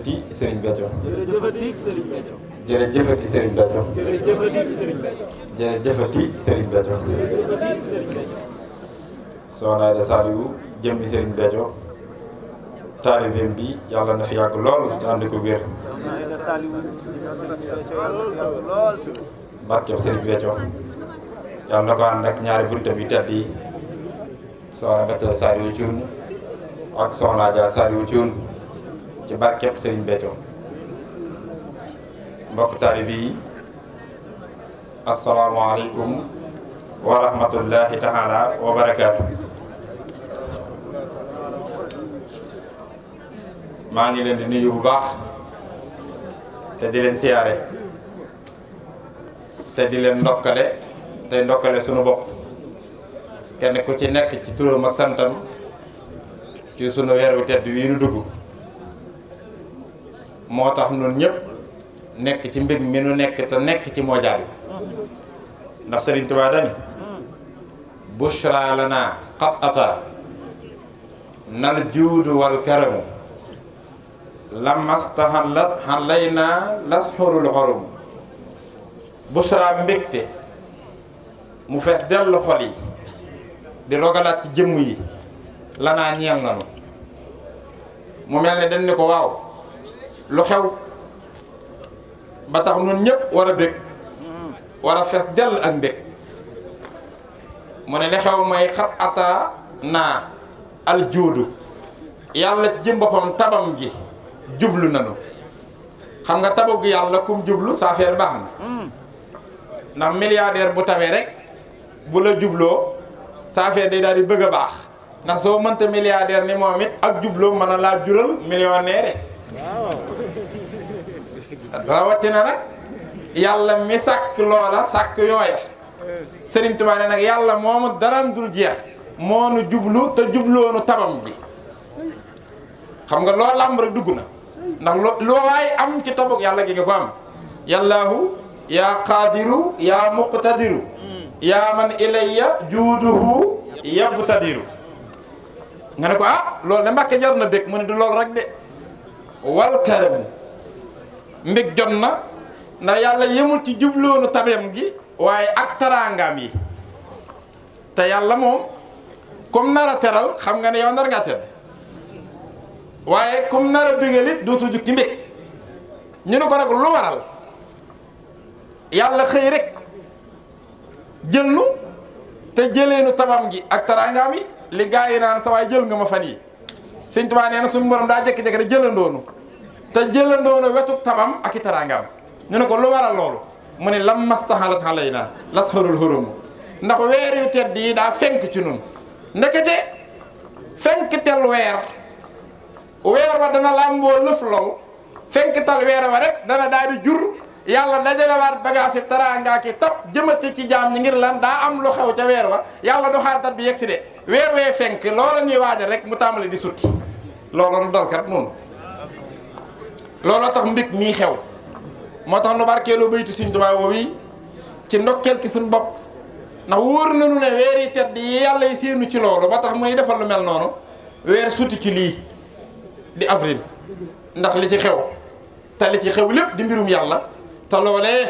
jërëjëfati Serigne Béthio. jërëjëfati Serigne Béthio. jërëjëfati Serigne Béthio. jërëjëfati Serigne Béthio. jërëjëfati Serigne Béthio. Soxna Aida Saliou jëmmi Serigne Béthio taalibeem bi yàlla na fi yàgg lool te ànd ko wér. Soxna Aida Saliou lool. barkeb Serigne Béthio yàlla na ko ànd ak ñaari buntam yu tedd yi Soxna Béthio Saliou Thioune ak Soxna Aida Saliou Thioune ci barkeb Serigne Béthio. mbokk taalibe yi asalaamaaleykum wa rahmatullahi taala wa barakaatu. maa ngi leen di nuyu bu baax te di leen siyaare te di leen ndokkale te ndokkale sunu bopp kenn ku ci nekk ci turam ak santam ci sunu weer wu tedd wi nu dugg moo tax ñun ñëpp nekk ci mbir mi nu nekk te nekk ci moo jaadu ndax Sëriñ Tuubaa dani bushra lana qad ata nal juudu wal karamu lamastahallat halayna lasxurul xorum. bushra mbégte mu fees dellu xol yi di rogalaat ci jëmm yi lanaa ñeel nanu mu mel ne dañ ne ko waaw lu xew ba tax ñun ñëpp war a bég war a fees dell ak mbég mu ne li xew mooy xat ata naa aljuudu yàlla jëm boppam tabam gi jublu nanu xam nga tabu gi yàlla kum jublu sa affaire baax na ndax milliardaire bu tawee rek bu la jubloo sa affaire day daal di bëgg a baax ndax soo mënta milliardaire ni moom it ak jubloo mën a laa jural millionnaire rawatina nag yàlla mi sàkk loola sàkk yooya Sëriñ Tuubaa ne nag yàlla moomu daram dul jeex moo nu jublu te jubloonu tabam bi xam nga loo làmb rek dugg na ndax loo waay am ci tabuk yàlla gi nga ko am yàllaahu yaa qaadiru yaa muqtadiru yaa man ilayya juuduhu yabtadiru nga ne ko ah loolu de Mbàkke jar na dëkk mu ne du loolu rek de wal karamu mbég jot na ndax yàlla yemul ci jubloonu tabeem gi waaye ak taraangaam yi te yàlla moom comme nar a teral xam nga ne yow nar ngaa tedd waaye comme nar a bégalit dootu jug ci mbég ñu ne ko nag lu waral yàlla xëy rek jël nu te jëleenu tabam gi ak taraangaam yi li gaa yi naan sa waay jël nga ma fan yi Sëñ Tuubaa nee na suñu borom daa jékki-jékki rek jëlandoonu te jëlandoonu wetu tabam ak i taraangaam ñu ne ko lu waral loolu mu ne lam mastahalat alayna lasharul hurum ndax weer yu tedd yi daa fenk ci nun ndekete fenktel weer wa dana làmboo lëf lool fenktal weer wa rek dana daal di jur yàlla dajalewaat bagage yi taraanga ki tab jëmati ci jaam ñi ngir lan daa am lu xew ca weer wa yàlla du xaar dat bi yegg si de weer wee fenk loola ñuy waajal rek mu tàmbali di sutti loola nu dalkat noonu looloo tax mbig mii xew moo tax nu barkeelu baytu Sëriñ Tuubaa woowi ci ndokkeel ki suñ bopp ndax wóor nañu ne weer yi tedd yi yàlla yi séenu ci loolu ba tax muy defal lu mel noonu weer suti ci lii di avril ndax li ci xew te li ci xew lépp di mbirum yàlla te loolee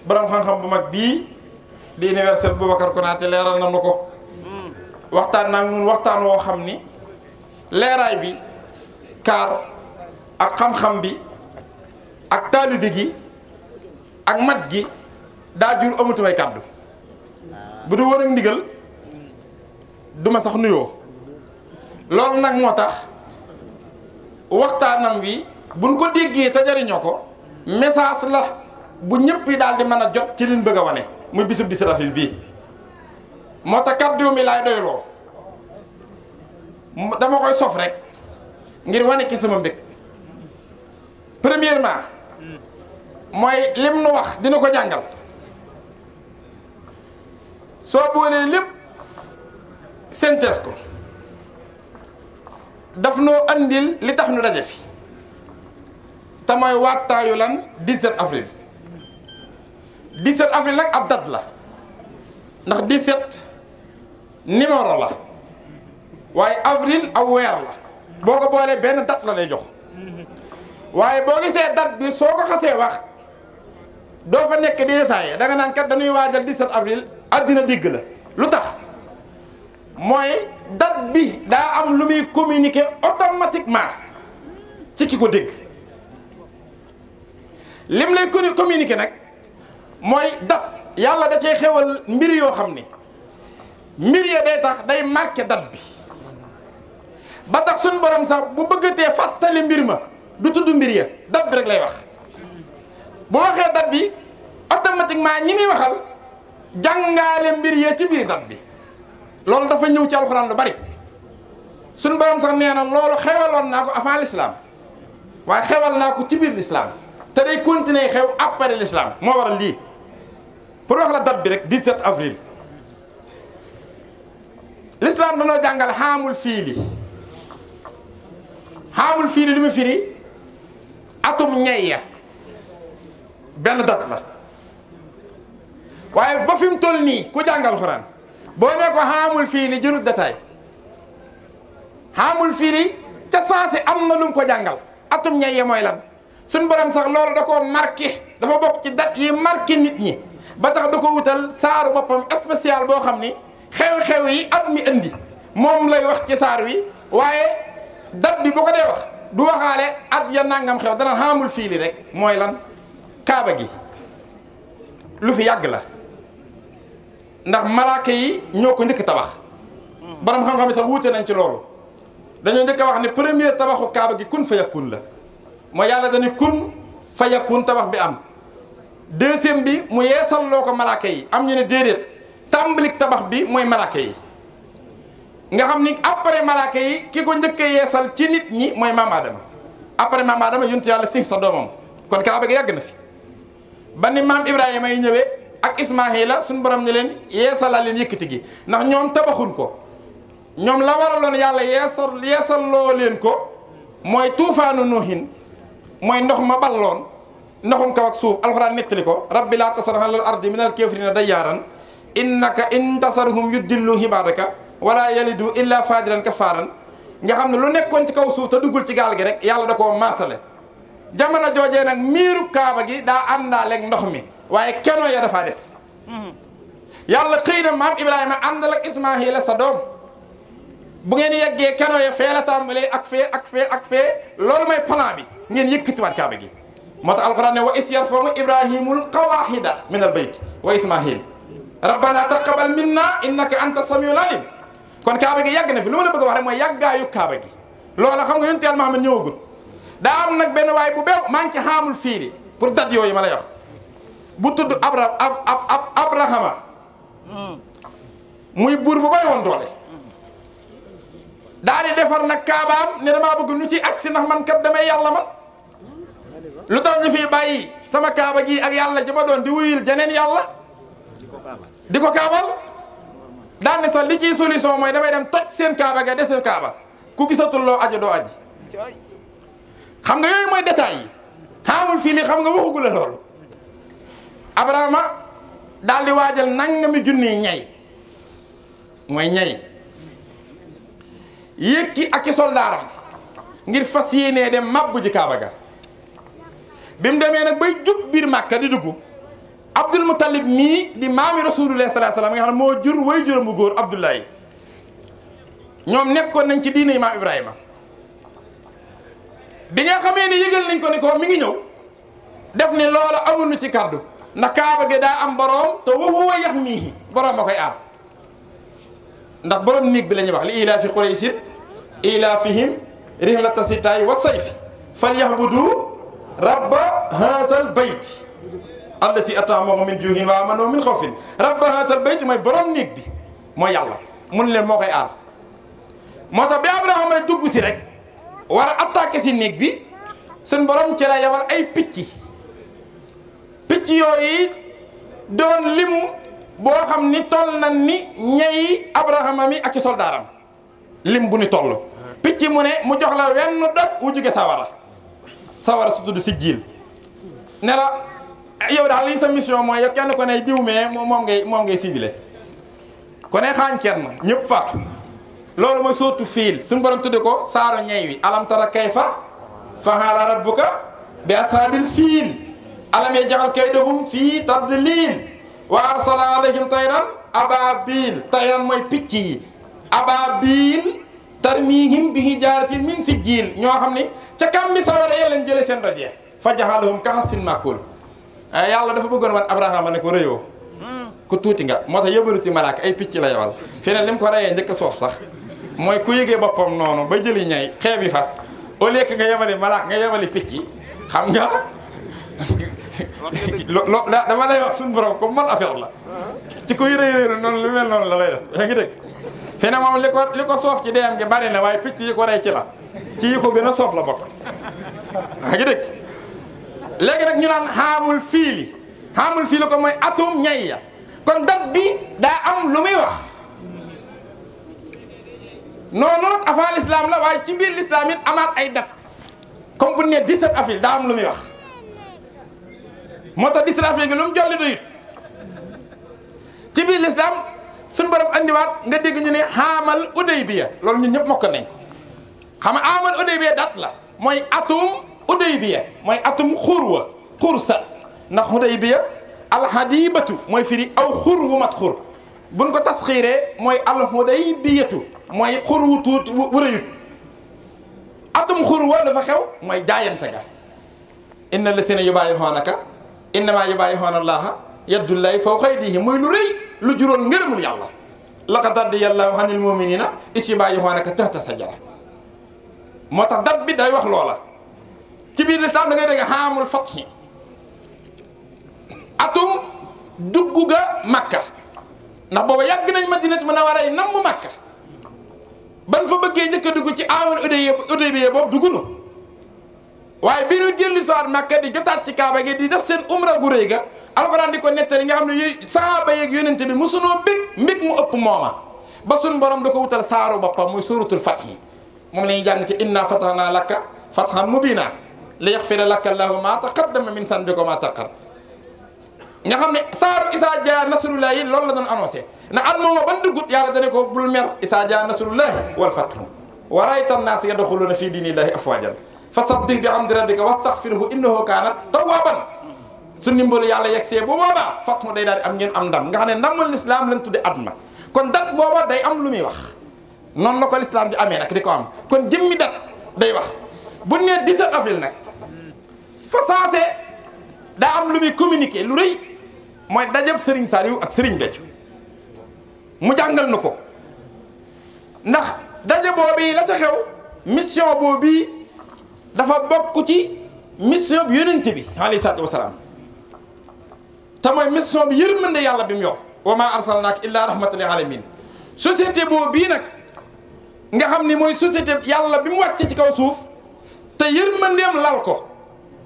borom xam-xam bu mag bii di université Boubacar Konaté leeral nañu ko waxtaan naag nun waxtaan woo xam ni leeraay bi kaar ak xam-xam bi ak taalibe gi ak mat gi daa jur amatumay kàddu bu du woon ak ndigal duma sax nuyoo loolu nag moo tax waxtaanam wi buñ ko déggee te jariñoo ko message la bu ñëpp yi daal di mën a jot ci liñ bëgg a wane muy bisub 17 avril bii moo tax kàddu mi laay doyloo dama koy sof rek ngir wane ki sama mbég premièrement mooy lim nu wax dina ko jàngal soo boolee lépp synthèse ko daf noo andil li tax nu daje fi te mooy waajtaayu lan 17 avril 17 avril nag ab date la ndax 17 numéro la waaye avril aw weer la boo ko boolee benn date la lay jox waaye boo gisee date bi soo ko xasee wax doo fa nekk di détaillé da nga naan kat dañuy waajal 17 avril àddina digg la lu tax mooy date bi daa am lu muy communiquer automatiquement ci ki ko dégg lim lay communiquer nag mooy date yàlla da cee xewal mbir yoo xam ni mbir ya day tax day marqué date bi ba tax suñu borom sax bu bëggatee fàttali mbir ma du tudd mbir ya date bi rek lay wax bu waxee date bi automatiquement ñi muy waxal jàngaale mbir ya ci biir date bi loolu dafa ñëw ci alxuraan lu bari suñu borom sax nee na loolu xewaloon naa ko avant l'islam waaye xewal naa ko ci biir l'islam te day continuer xew après l'islam moo waral lii pour wax la date bi rek 17 avril l'islam danoo jàngal xaamul fiili xaamul fiili li mu firi atum ñey ya benn date la waaye ba fi mu toll nii ku jàngal xuraan boo ne ko xaamul fiili jërut détail xaamul fiili ca sensé am na lu mu ko jàngal atum ñey ya mooy lan suñ borom sax loolu da koo marqué dafa bokk ci date yi marqué nit ñi ba tax da ko wutal saaru boppam spécial boo xam ni xew-xew yi at mi indi moom lay wax ci saar wi waaye date bi bu ko dee wax du waxaale at ya nangam xew dana xaamul fiili rek mooy lan kaaba gi lu fi yàgg la ndax malaaka yi ñoo ko njëkk tabax borom xam-xam yi sax wuute nañ ci loolu dañoo njëkk a wax ne premier tabaxu kaaba gi kun fa yakun la mooy yàlla dañu kun fa yakun tabax bi am deuxième bi mu yeesal loo ko malaaka yi am ñu ne déedéet tàmbalik tabax bi mooy malaaka yi nga xam ni après malaaka yi ki ko njëkk a yeesal ci nit ñi mooy maam Adama après maam Adama yonent yàlla si sa doomam kon kaaba gi yàgg na fi ba ni maam Ibrahima yi ñëwee ak Ismaahila suñu borom ne leen yeesalaa leen yëkkati gi ndax ñoom tabaxuñ ko ñoom la waraloon yàlla yeesal loo leen ko mooy tuufaanu nuuhin mooy ndox ma balloon ndoxum kaw ak suuf alxuraan nettali ko rabbi laa tasar alal ardi minal kaafiriina dayyaaran innaka in tasarhum yuddillu ibaadaka wala yalidu illa fajiran kafaaran nga xam ne lu nekkoon ci kaw suuf te duggul ci gaal gi rek yàlla da koo maasale jamono joojee nag miiru kaaba gi daa àndaaleeg ndox mi waaye keno ya dafaa des yàlla xëy na maam Ibrahima àndal ak Ismaahila sa doom bu ngeen yeggee keno ya fee la tàmbalee ak fee loolu mooy plan bi ngeen yëkkatiwaat kaaba gi moo tax alquran ne wa is yarfa'u ibrahimul qawaahida min al bayt wa ismaahil rabbana taqabbal minna innaka anta samiul alim kon kaaba gi yàgg na fi lu ma la bëgg a wax rek mooy yàggaayu kaaba gi loola xam nga yonent Yàlla Muhammad ñëwagut daa am nag benn waay bu beew maa ngi ci xaamul fiili pour date yooyu ma lay wax bu tudd Abrahama muy buur bu bari woon doole daa di defar nag kaabaam ne damaa bëgg nu ci agsi ndax man kat damay yàlla man lu tax ñu fi bàyyi sama kaaba gi ak yàlla ji ma doon di wuyul jeneen yàlla di ko kaabal daan ne sax li ciy solution mooy damay dem toj seen kaaba ga desee kaaba ku gisatul loo aji doo aji xam nga yooyu mooy détails yi xaamul fii li xam nga waxugu la loolu Abrahama daal di waajal nangami junni ñay mooy ñay yékki ak i soldaaram ngir fas yéenee dem mabbu ji kaaba ga bi mu demee nag bay jub biir Màkka di dugg Abdul Muttalib mii di maami Rasulullah sallallahu alayhi wasallam nga xam ne moo jur way juróom bu góor Abdullahi ñoom nekkoon nañ ci diine maam Ibrahima bi nga xamee ne yëgal nañ ko ni ko mi ngi ñëw def ni loola amul nu ci kàddu ndax kaaba gi daa am boroom te wa huwa yahmihi boroom a koy aar ndax boroom néeg bi la ñuy wax li ilaafi Qurayshin ilaafihim rihlata sitaa'i wa sayfi falya'budu rabba haazal bayt allazii at'amahum min juu'in wa aamanahum min xawfin rabba haazal bayt mooy borom néeg bi mooy yàlla mun leen moo koy aar moo tax bi Abrahama dugg si rek war a attaqué si néeg bi suñ borom ci la yabal ay picc yooyu doon limu boo xam ni toll na ni ñeyi Abrahama mi ak ci soldaaram lim bu ni toll picc mu ne mu jox la wenn doj wu jóge sawara su tudd si jiil ne la yow daal lii sa mission mooy yow kenn ko ne diw mee moom ngay ciblé ko ne xaañ kenn ñëpp faatu loolu mooy sootu fiil suñu borom tudde ko saaro ñey wi alam tara kayfa faala rabbuka bi ashaabil fiil alam yaj'al kaydahum fii tadliil wa arsala alayhim tayran ababil tayran mooy picc yi ababil tarmihim bi hijaaratin min sijjiil ñoo xam ne ca kam bi sawara yee leen jële seen dojee fa jaxalahum kahassin maakul yàlla dafa bëggoon wan Abrahama ne ko rëyoo ku tuuti nga moo tax yëbaluti malaaka ay picc la yowal fii ne li mu ko reyee njëkk a soof sax mooy ku yëgee boppam noonu ba jëli ñay xeebi fas au lieu que nga yebali malaaka nga yebali picc yi xam nga dama lay wax suñu borom comme man affaire la ci kuy rëy noonu lu mel noonu la lay def yaa ngi dégg fi ne moom li ko soof ci deyam gi bari na waaye picc yi ko rey ci la ci yi ko gën a soof la bokk yaa ngi dégg léegi nag ñu naan xaamul fiili ko mooy atum ñay ya kon dat bi daa am lu muy wax noonu nag avant l'islam la waaye ci biir l'islam it amaat ay dat comme bu ne 17 avril daa am lu muy wax moo tax 17 avril gi lu mu jolli doyut ci biir l'islam suñu borom andiwaat nga dégg ñu ne xaamal Udaybiya loolu ñun ñëpp mokk nañ ko xam nga xaamal Udaybiya dat la mooy atum Udaybiya mooy atum xursa ndax Udaybiya alxadibatu mooy firi aw xur wu mat xur buñ ko tasxiiree mooy alxudaybiyatu mooy xur wu tuut wu rëyut atum xur wa dafa xew mooy jaayante ga inna lasina yubaayi'uunaka innamaa yubaayi'uuna Allaaha yadullaahi fawqa aydihim mooy lu rëy lu juróon ngërëmul yàlla laqad radiyallaahu anil mu'miniina iz yubaayi'uunaka tahta sajara moo tax dat bi day wax loola ci biir lislaam da ngay dégg xaamul fathi atum dugg ga Makka ndax booba yàgg nañ Madinatu Munawwara yi namm Makka ban fa bëggee njëkk a dugg ci amul Udaybiya boobu duggunu waaye bi ñu dellu soir Makka di jotaat ci Kaaba gi di def seen umra gu rëy ga alxuraan di ko nettali nga xam ne yooyu sahaaba yeeg yonente bi mosunoo mbég mu ëpp mooma ba sun borom da ko wutal saaru boppam muy suuratul Fath moom la ñuy jàng ci inna fatahna laka fathan mubina li yaxfira laka allahu ma taqaddama min zanbika wa ma ta'akhkhar nga xam ne saaru Isaa jaa nasrullahi loolu la doon annoncé na at mooma ban duggut yàlla dane ko bul mer Isaa jaa nasrullahi wal fathu wa ra'ayta an-naasa yadkhuluuna fi diinillahi afwaajan fasabbih bi hamdi rabbika wastaghfirhu innahu kaana tawwaaban su ndimbalu yàlla yegsee bu boobaa fathu day daal di am ngeen am ndam nga xam ne ndamul lislaam lañ tudde at ma kon dat booba day am lu muy wax noonu la ko lislaam di amee nag di ko am kon jëmmi dat day wax bu nee 17 avril nag fa saase daa am lu muy communiqué lu rëy mooy dajab Serigne Saliou ak Serigne Béthio mu jàngal na ko ndax daje boobu la ca xew mission boobu dafa bokk ci mission bi yonent bi alayhi salaatu wasalaam te mooy mission bi yërmande yàlla bi mu yor wa maa arsalnaaka illaa rahmatan lil aalamiin société boobu nag nga xam ni mooy société yàlla bi mu wàcce ci kaw suuf te yërmandeem lal ko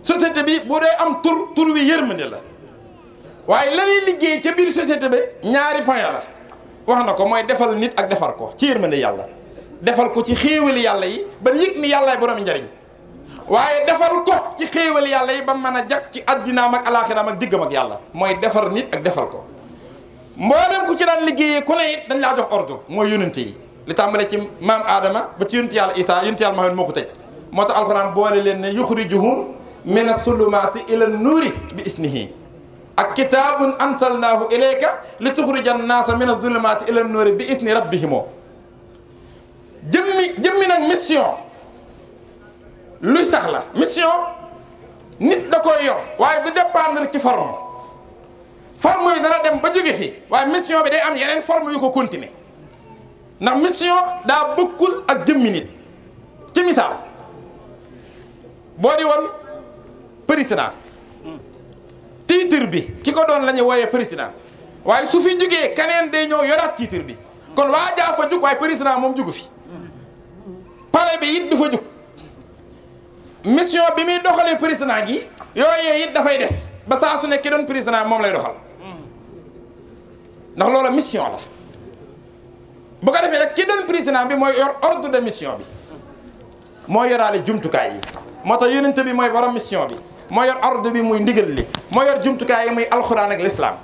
société bi bu dee am tur wi yërmande la waaye la ñuy liggéey ca biir société bi ñaari point la wax na ko mooy defal nit ak defar ko ci yërmande yàlla defal ko ci xéewali yàlla yi ba yëg ni yàllaay borom njariñ waaye defal ko ci xéewali yàlla yi ba mën a jag ci addinaam ak alaaxiraam ak diggam ak yàlla mooy defar nit ak defal ko mboolem ku ci daan liggéeyee ku ne it dañ laa jox ordre mooy yonente yi li tàmbale ci maam Adama ba ci yonente yàlla Isaa yonente yàlla Muhammad moo ko tëj moo tax alxuraan boole leen ne yuxrijuhum mina sulumaati ila nuuri bi isnihi ak kitaabun ansalnaahu ilayka li tuxrija annaasa mina zulumaati ila nuuri bi isni rabbihimoo jëmmi nag mission luy sax la mission nit da koy yor waaye du dépendre ci forme yi dana dem ba jóge fi waaye mission bi day am yeneen forme yu ko continuer ndax mission daa bokkul ak jëmmi nit ci misaal boo di woon président titre bi ki ko doon la ñu wooyee président waaye su fi jugee keneen day ñëw yoraat titre bi kon waa jaa fa jug waaye président moom jugu fi palais bi it du fa jug mission bi muy doxalee président gi yooyee it dafay des ba saa su nekk ki doon président moom lay doxal ndax loola mission la bu ko defee rek ki doon président bi mooy yor ordre de mission bi moo yoraale jumtukaay yi moo tax yonent bi mooy borom mission bi moo yor ordre bi muy ndigal li moo yor jumtukaay yi muy alxuraan ak l'islam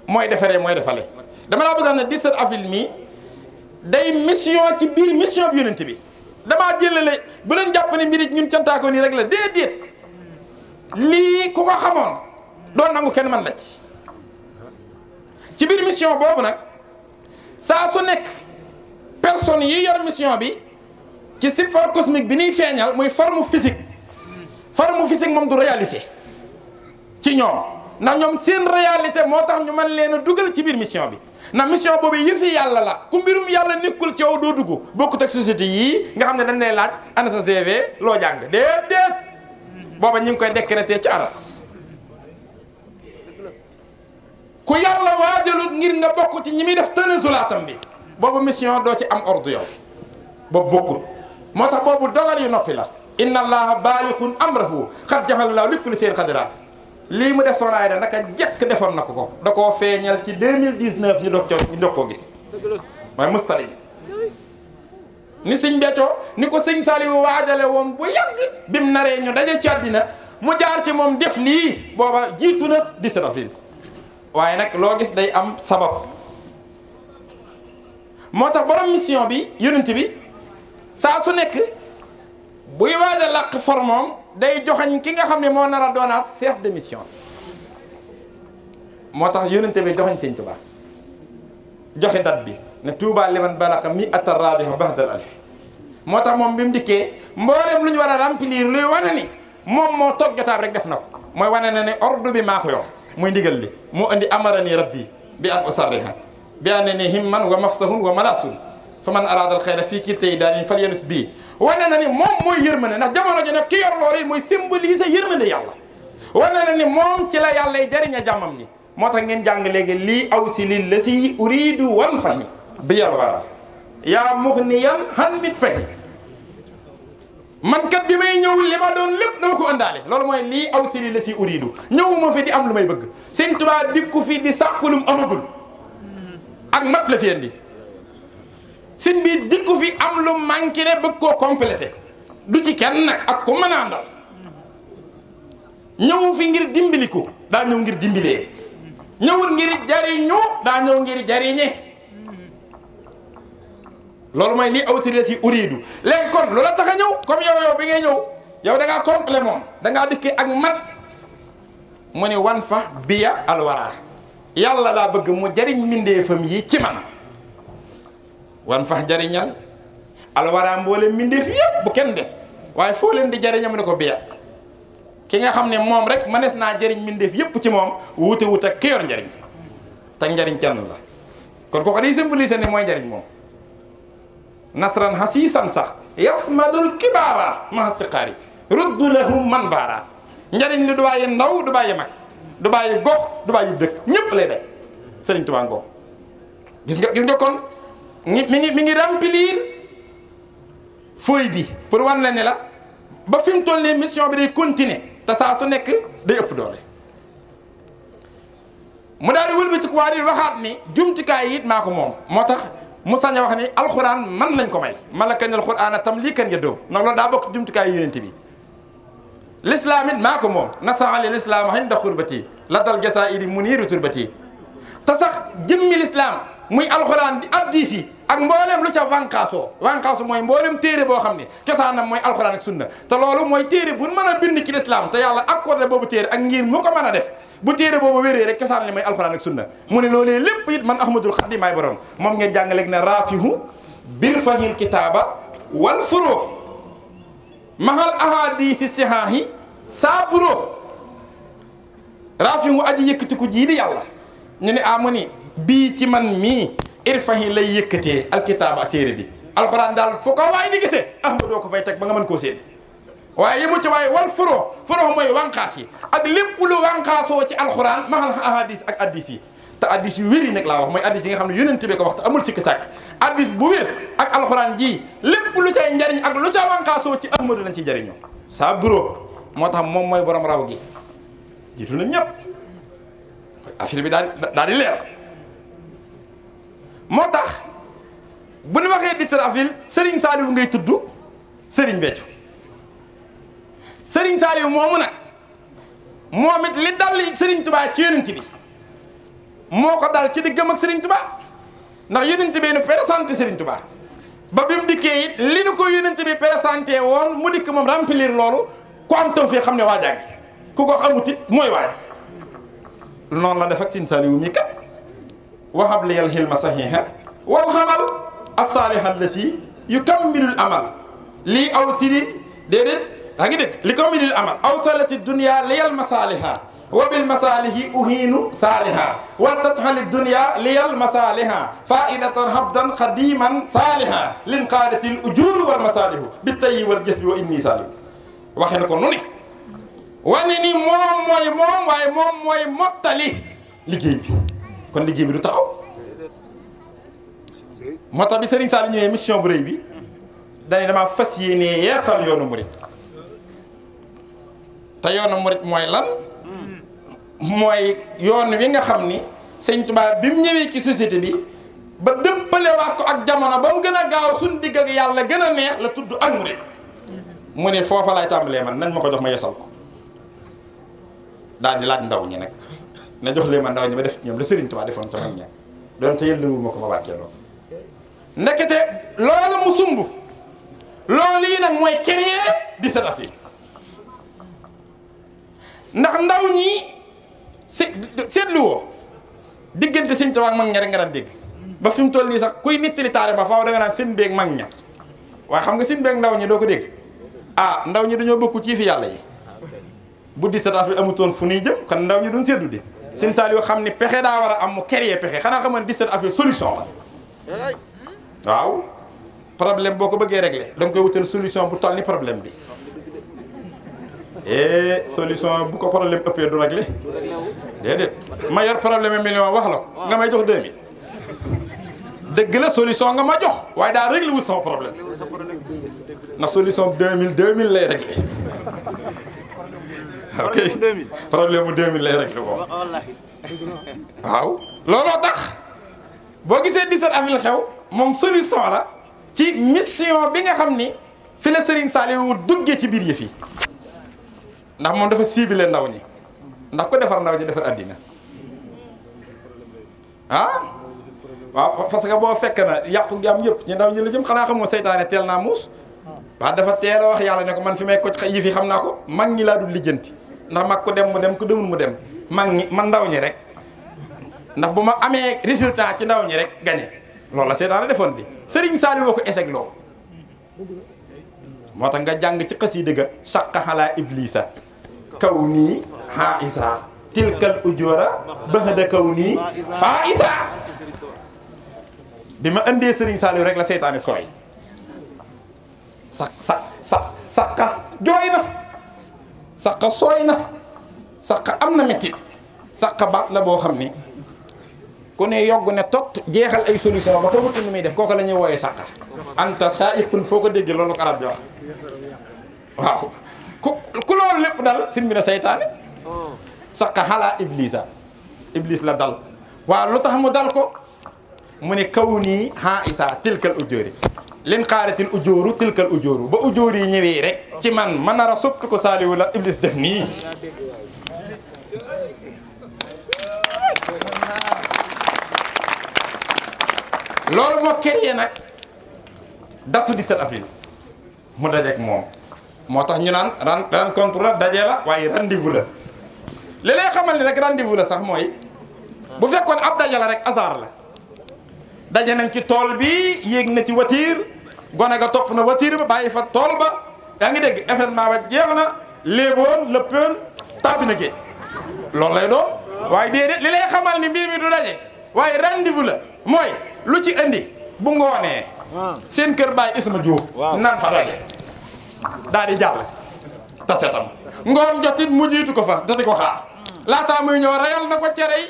mooy defaree mooy defale dama laa bëgg a xam ne 17 avril mii day mission ci biir mission bi yonent bi damaa jëlale bu leen jàpp ne mbir ñun cantaako nii rek la déedéet lii ku ko xamoon doon nangu kenn man la ci biir mission boobu nag saa su nekk personne yi yor mission bi ci support cosmique bi ñuy feeñal muy forme physique moom du réalité ci ñoom ndax ñoom seen réalité moo tax ñu mën leen a dugal ci biir mission bi ndax mission boobu yëfi yàlla la ku mbirum yàlla nekkul ci yow doo dugg bokkut ak société yii nga xam ne dañ lay laaj ana sa CV loo jàng déedéet booba ñu ngi koy décréter ci aras ku yàlla waajalut ngir nga bokk ci ñi muy def tënasulaatam bi boobu mission doo ci am ordre yow boobu bokkul moo tax boobu dogal yu noppi la inna allaha baaliqun amrahu xad jaxal laa li kulli seen xadira lii mu def Soxna Ayda naka jekk defoon na ko da koo feeñal ci 2019 ñu doog koo gis mooy mustali ni sëñ Béthio ni ko sëñ Saliou waajale woon bu yàgg bim naree ñu daje ci àddina mu jaar ci moom def lii booba jiitu na 17 avril waaye nag loo gis day am sabab moo tax borom mission bi yonent bi saa su nekk buy waaj a làq formoom day joxañ ki nga xam ne moo nar a doonaat chef de mission moo tax yonent bi joxañ sëñ Tuubaa joxe date bi ne Tuubaa liman balaxa mi atta rabiha ba'dal alfi moo tax moom bi mu dikkee mboolem lu ñu war a remplir luy wane ni moom moo toog jotaab rek def na ko mooy wane na ne ordre bi maa ko yor muy ndigal li moo indi amarani rabbi bi an usarriha bi an ne himman wa mafsahun wa malasun fa man araadal xayra fii kii tey daal fal yalus bii wane na ni moom mooy yërmande ndax jamono ji nag ki yor loolu mooy symboliser yërmande yàlla wane na ni moom ci la yàlla jariña jàmmam ni moo tax ngeen jàng léegi lii aw si li la si uridu wan fahi bi yàlla wara yaa muxniyan han mit fahi man kat bi may ñëw li ma doon lépp dama ko ëndaale loolu mooy lii aw si li la si uridu ñëwuma fi di am lu may bëgg Sëñ Tuubaa dikku fi di sàkkulum amagul ak mat la fi indi sëñ bi dikku fi am lu manqué ne bëgg koo complété du ci kenn nag ak ku mën a àndal ñëw fi ngir dimbaliku daa ñëw ngir dimbilee ñëwul ngir jariñu daa ñëw ngir jariñe loolu mooy lii aw si la si uridu léegi kon lu la tax a ñëw comme yow bi ngay ñëw yow da ngaa complet moom da ngaa dikkee ak mat mu ne wan fa biya alwara yàlla daa bëgg mu jariñ mbindeefam yi ci man wan fax jariñal alwara mboole mbindeef yëpp bu kenn des waaye foo leen di jariña mu ne ko biya ki nga xam ne moom rek mënees naa jariñ mbindeef yëpp ci moom wuute wut ak ki yor njariñ te njariñ kenn la kon kooku day symboliser ne mooy njariñ moom nasran hasiisan sax yasmadul kibaara maha siqaari ruddu lahum man baara njariñ li du bàyyi ndaw du bàyyi mag du bàyyi gox du bàyyi dëkk ñëpp lay def Sëriñ Tuubaa ngoog gis nga kon mi ngi remplir feuille bi pour wan la ne la ba fi mu toll nii mission bi day continuer te saa su nekk day ëpp doole mu daal di wëlbati ko waa di waxaat ni jumtukaay yi it maa ko moom moo tax mu sañ a wax ni alxuraan man lañ ko may malakan alxuraan tam lii kan ya doom ndax loolu daa bokk jumtukaay yu yonent bi l'islam it maa ko moom nasaali l'islam inda xurbati la dal jasairi muniiru turbati te sax jëmmi l'islam muy alxuraan di addis yi ak mboolem lu ca wànqaasu mooy mboolem téere boo xam ne cosaanam mooy alxuraan ak sunna te loolu mooy téere bu mën a bind ci l'islam te yàlla accordé boobu téere ak ngir mu ko mën a def bu téere boobu wéree rek cosaan li mooy alxuraan ak sunna mu ne loolee lépp it man ahmadul xadim maay borom moom ngeen jàng léegi ne raafihu bir fahil kitaaba wal furo mahal ahadisi sihaahi saa buro raafihu aji yëkkatiku jii di yàlla ñu ne amuni bii ci man mii irfahi lay yëkkatee alkitaaba téere bi alxuraan daal fu ko waay di gisee ahmadoo ko fay teg ba nga mën koo séen waaye yemu ci waaye wal furo mooy wànqaas yi ak lépp lu wànqaasoo ci alxuraan mahal ahadis ak addis yi te addis yu wér yi nag laa wax mooy addis yi nga xam ne yonent bi ko wax te amul sikki sàkk addis bu wér ak alxuraan ji lépp lu cay njariñ ak lu ca wànqaasoo ci ahmadu lañ ciy jariñoo saa bureau moo tax moom mooy borom raw gi jiitu na ñëpp affaire bi daal di leer moo tax bu ñu waxee Israfil Serigne Saliou ngay tudd Serigne Béthio Serigne Saliou moomu nag moom it li dal Serigne Touba ci yonent bi moo ko dal ci diggam ak Serigne Touba ndax yonent bi nu présenté Serigne Touba ba bi mu dikkee it li nu ko yonent bi présenté woon mu dikk moom remplir loolu ku am tawfiq xam ne waa jàngi ku ko xamut it mooy waaj noonu la def ak Sëñ Saaliwu mi kat wahab liyal hilma sahiha wal xamal as-saaliha allasi yukammilul amal lii aw sidin déedéet daa ngi dégg li kammilul amal aw salati dunya liyal masaliha wa bil masalihi uhiinu saaliha wal tatxali dunya liyal masaliha faidatan habdan xadiman saaliha lin qaadatil ujuru wal masalihu bi tayyi wal jasbi wa inni saalihu waxe na ko nu ne wane ni moom waaye moom mooy mottali liggéey bi kon liggéey bi du taxaw moo tax bi Serigne Sall ñëwee mission bu rëy bi dañu dama fas yéenee yeesal yoonu murit te yoonu murit mooy lan mooy yoon wi nga xam ni Sëñ Tuubaa bi mu ñëwee ci société bi ba dëppale waat ko ak jamono ba mu gën a gaaw suñ digg ak yàlla gën a neex la tudd ak murit mu ne foofa laay tàmbalee man nañ ma ko jox ma yeesal ko daal di laaj ndaw ñi nag na jox leen ma ndaw ñi ma def ci ñoom la Serigne Touba defoon ca mag ña doon te yëlluwu ma ko ma wàccee loolu ndekete loolu mu sumb loolu yi nag mooy créer 17 avril ndax ndaw ñi seetlu woo diggante Serigne Touba ak mag ña rek nga daan dégg ba fi mu toll nii sax kuy nettali taare ba faaw da nga naan seen beeg mag ña waaye xam nga seen beeg ndaw ñi doo ko dégg ah ndaw ñi dañoo bokku ci fi yàlla yi bu 17 avril amutoon fu ñuy jëm kon ndaw ñi duñ seddu di Sëñ Saaliw xam ni pexe daa war a am mu créer pexe xanaa xam nga 17 avril solution la waaw problème boo ko bëggee régler da nga koy wutal solution bu toll ni problème bi solution bu ko problème ëppee du régler déedéet ma yor problème million wax la ko nga may jox 2000 dëgg la solution nga ma jox waaye daa régler wut sama problème ndax solution 2000 lay régler ok problème mu 2000 lay régler ko waaw looloo tax boo gisee 17 avril xew moom solution la ci mission bi nga xam ni fi la Serigne Saliou duggee ci biir yëf yi ndax moom dafa ciblé ndaw ñi ndax ko defar ndaw ñi defar àddina ah waaw parce que boo fekk na yàqu gi am yëpp ci ndaw ñi la jëm xanaa xamoo seytaane teel naa muus waaw dafa teel a wax yàlla ne ko man fi may ko yi fi xam naa ko mag ñi laa dul lijjanti ndax mag ko dem mu dem ku demul mu dem mag ñi man ndaw ñi rek ndax bu ma amee résultat ci ndaw ñi rek gagné loolu la seytaane defoon di Serigne Saliou woo ko échec loo moo tax nga jàng ci xasida ga saqa xalaa iblisa kaw nii ha isa tilkal ujoora baxda kaw nii faa isa bi ma indee Serigne Saliou rek la seytaane sooy saqa jooy na saqa sooy na saqa am na mettit saqa baat la boo xam ni ku ne yogg ne tot jeexal ay solution ba xamutu nu muy def kooku la ñuy wooyee saqa anta sa'iqun foo ko déggee loolu ko arab di wax waaw ku loolu lépp dal sin bi na seytaane saqa xalaa iblisa iblis la dal waaw lu tax mu dal ko mu ne kaw nii ha isa tilkal ujóori leen xaaratil ujóoru tilkal ujóoru ba ujóor yi ñëwee rek ci man ma nar a soppi ko Saliou la iblis def nii loolu moo créé nag datu 17 avril mu dajeek moom moo tax ñu naan rencontre la daje la waaye rendez-vous la li lay xamal ni rek rendez-vous la sax mooy bu fekkoon ab daje la rek hasard la daje nañ ci tool bi yéeg na ci voiture gone ga topp na voiture ba bàyyi fa tool ba yaa ngi dégg événement ba jeex na léeboon lëppoon tàbbi na géej loolu lay doon waaye déedéet li lay xamal ni mbir mi du daje waaye rendez-vous la mooy lu ci indi bu ngoonee seen kër Baye Isma Diouf nan fa daje daal di jàll tasetam ngoon jotit mu jiitu ko fa dati ko xaar laataa muy ñëw rayal na ko cere yi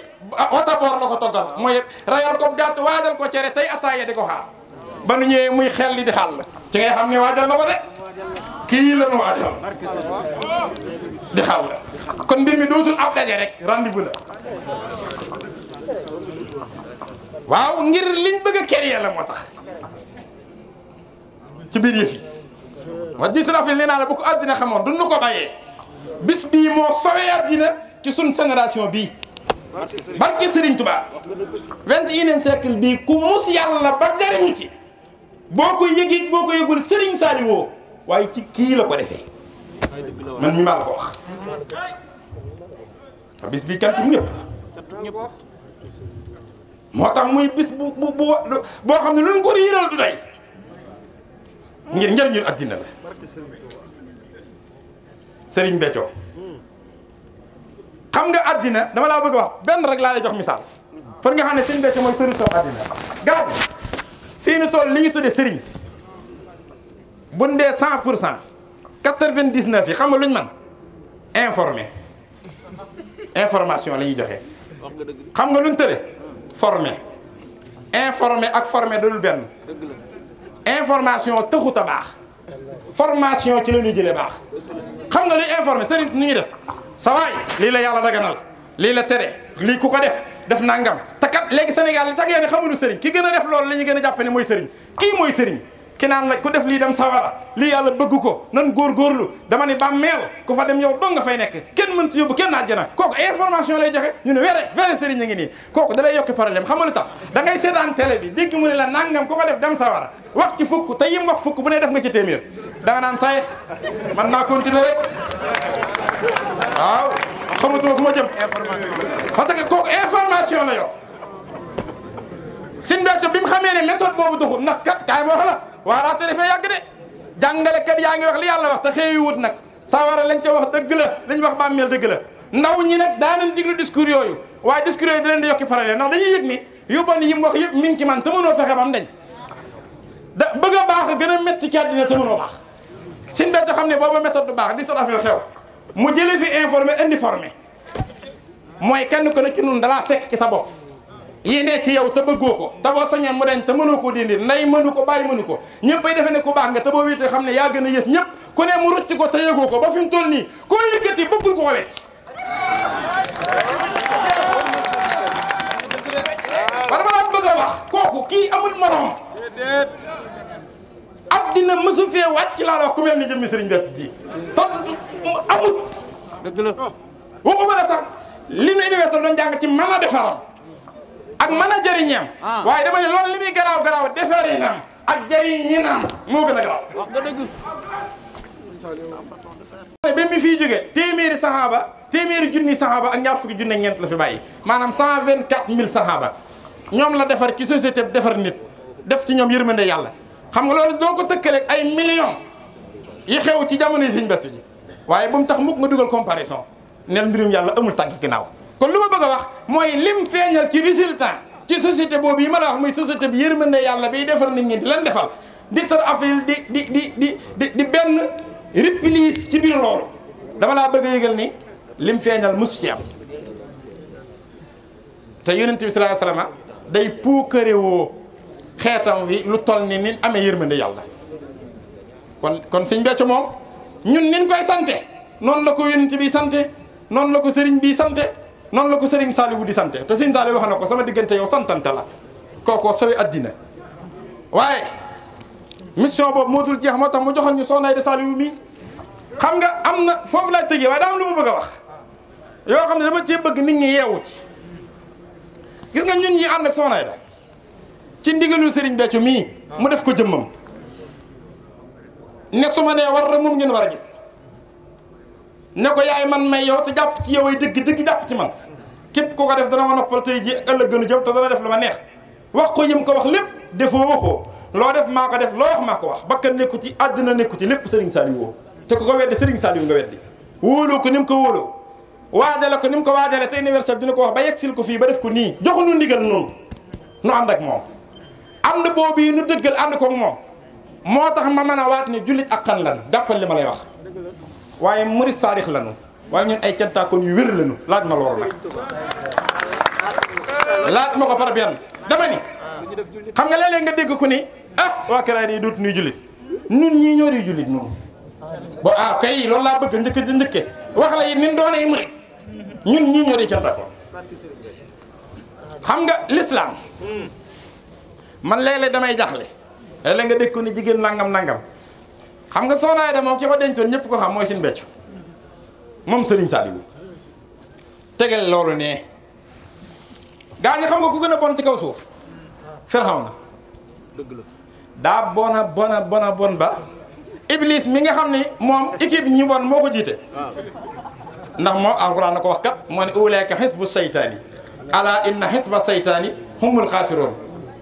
wata boor la ko toggal mooy rayal ko gàtt waajal ko cere tey ataaya di ko xaar ba nu ñëwee muy xel li di xàll ci ngay xam ne waajal na ko de kii la nu waajal di xàll kon mbir mi dootul ab daje rek rendez-vous la waaw ngir liñ bëgg a créer la moo tax ci biir yëf yi wax 17 avril nee naa la bu ko àddina xamoon duñu ko bàyyee bis bii moo sowee àddina ci suñ génération bii barke Serigne Touba 21e siècle bii ku mus yàlla ba jariñu ci boo ko yëgee boo ko yëgul Serigne Saliou waaye ci kii la ko defee man mi maa la ko wax bis bi kat ñëpp moo tax muy bis boo xam ne lu ñu ko riiral du day ngir njëriñu addina la Serigne Béthio xam nga addina dama laa bëgg a wax benn rek laa lay jox misaal pour nga xam ne Serigne Béthio mooy solution addina gaaw fii nu toll li ñu tuddee Serigne buñ dee 100% 99 yi xam nga luñ man information la ñuy joxe xam nga luñ tëddee informé ak formé dalul benn information taxut a baax formation ci la ñuy jëlee baax xam nga luy informé Serigne ni ñuy def sa waay lii la yàlla daganal lii la tere lii ku ko def nangam te kat léegi Sénégal li tax ngeen ne xamuñu Serigne ki gën a def loolu la ñu gën a jàpp ne mooy Serigne kii mooy Serigne ki naan la ku def lii dem sawara lii yàlla bëgg ko nan góorgóorlu dama ni bàmmeel ku fa dem yow dong nga fay nekk kenn mënut yóbbu kenn àjjana kooku information lay joxe ñu ne were Serigne a ngi nii kooku da lay yokki problème xam nga lu tax da ngay seetaan télé bi dégg mu ne la nangam ku ko def dem sawara wax ci fukk te yim wax fukk bu ne def nga ci téeméer da nga naan say man naa continuer rek waaw xamatuma fu ma jëm parce que kooku information la yor Serigne Béthio bi mu xamee ne méthode boobu doxul ndax kat kaay ma wax la waaraate dafay yàgg de jàngalekat yaa ngi wax li yàlla wax te xëy wut nag sawara lañ ca wax dëgg la lañ wax bàmmeel dëgg la ndaw ñi nag daanañ diglu discours yooyu waaye discours yooyu da leen di yokki problème ndax dañuy yëg ni yu bon yi mu wax yëpp mi ngi ci man te mënoo fexe ba mu dañ da bëgg a baax a gën a métti ci àddina te mënoo baax Serigne Béthio xam ne booba méthode du baax di sa rafet xew mu jëlee fi informé indi formé mooy kenn ko ne ci nun dalaa fekk ci sa bopp yi ne ci yow te bëggoo ko te boo sañoon mu dañ te mënoo koo dindi nday mënu ko bàyyi mënu ko ñëpp bay defe ne ku baax nga te boo wéetee xam ne yaa gën a yées ñëpp ku ne mu rucc ko te yëgoo ko ba fi mu toll nii koo yëkkati bëggul ko wet wala ma la bëgg a wax kooku kii amul morom addina mësu fee wàcc laa la wax ku mel ni jëmmi Serigne Béthio ji te amut dëgg la waxuma la sax li nu universel doon jàng ci mën a defaram ak mën a jëriñam waaye dama ne loolu li muy garaaw defarinam ak jëriñinam moo gën a garaaw wax nga dëgg ba mi fiy jóge téeméeri junni saxaaba ak ñaar fukki junni ak ñeent la fi bàyyi maanaam 124 000 saxaaba ñoom la defar ci société bi defar nit def ci ñoom yërmande yàlla xam nga loolu doo ko tëkkaleeg ay millions yi xew ci jamono yi Serigne Béthio ji waaye bu mu tax mukk nga dugal comparaison nel mbirum yàlla amul tànk ginnaaw kon lu ma bëgg a wax mooy lim feeñal ci résultat ci société boobu yi ma la wax muy société bi yërmande yàlla biy defar nit ñi di leen defal di sar afil di benn réplique ci biir loolu dama laa bëgg a yëgal ni lim feeñal musu ci am te yonent bi sallallahu alayhi wasallam day puukarewoo xeetam wi lu toll ni amee yërmande yàlla kon Serigne Béthio moom ñun niñ koy sante noonu la ko yonent bi sante noonu la ko Serigne bi sante noonu la ko Serigne Saliou di sante te Serigne Saliou wax na ko sama diggante yow santante la kookoo sowe addina waaye mission boobu moo dul jeex moo tax mu joxoon ñu Soxna Aïda Saliou mi xam nga am na foofu laay tëjee waaye daa am lu ma bëgg a wax yoo xam ne dama cee bëgg nit ñi yeewu ci gis nga ñun ñi ànd ak Soxna Aïda ci ndigalul Serigne Béthio mii mu def ko jëmmam ne su ma nee war rek moom ngeen war a gis ne ko yaay man may yow te jàpp ci yow ay dëgg jàpp ci man képp koo ko def dana ma noppal tey ji ëllëg gënu jëm te dana def lu ma neex wax ko yëm ko wax lépp defoo waxoo loo def maa ko def loo wax maa ko wax bakkan nekku ci àddina nekku ci lépp Serigne Saliou woo te ko weddi Serigne Saliou nga weddi wóoloo ko ni mu ko wóoloo waajale ko ni mu ko waajale te universel dina ko wax ba yegsil ko fii ba def ko nii joxuñu ndigal noonu nu ànd ak moom ànd boobu yi nu dëggal ànd koog moom moo tax ma mën a waat ne jullit ak xan lan jàppal li ma lay wax waaye murid saadix lanu waaye ñun ay cantaakoon yu wér lanu laaj ma loolu nag laaj ma ko par benn dama ni xam nga léeg-léeg nga dégg ko ni waa Kër Ayda yi dootu nuy jullit nun ñii ñoo di jullit noonu ba kay loolu laa bëgg njëkke wax la yi nin doonee murid ñun ñii ñoo di cantaakoon xam nga l'islam man léeg-léeg damay jaxle léeg-léeg nga dégg ko ni jigéen nangam xam nga Soxna Aïda moom ki ko dencoon ñëpp ko xam mooy Serigne Béthio moom Serigne Saliou tegal loolu ne gaa ñi xam nga ku gën a bon ci kaw suuf Firawna dëgg la daa bon ba Iblis mi nga xam ni moom équipe ñu bon moo ko jiite ndax moom alxuraan na ko wax kat moo ne ulaa'ika xisbu saytaani ala inna xisba saytaani humul xaasiroon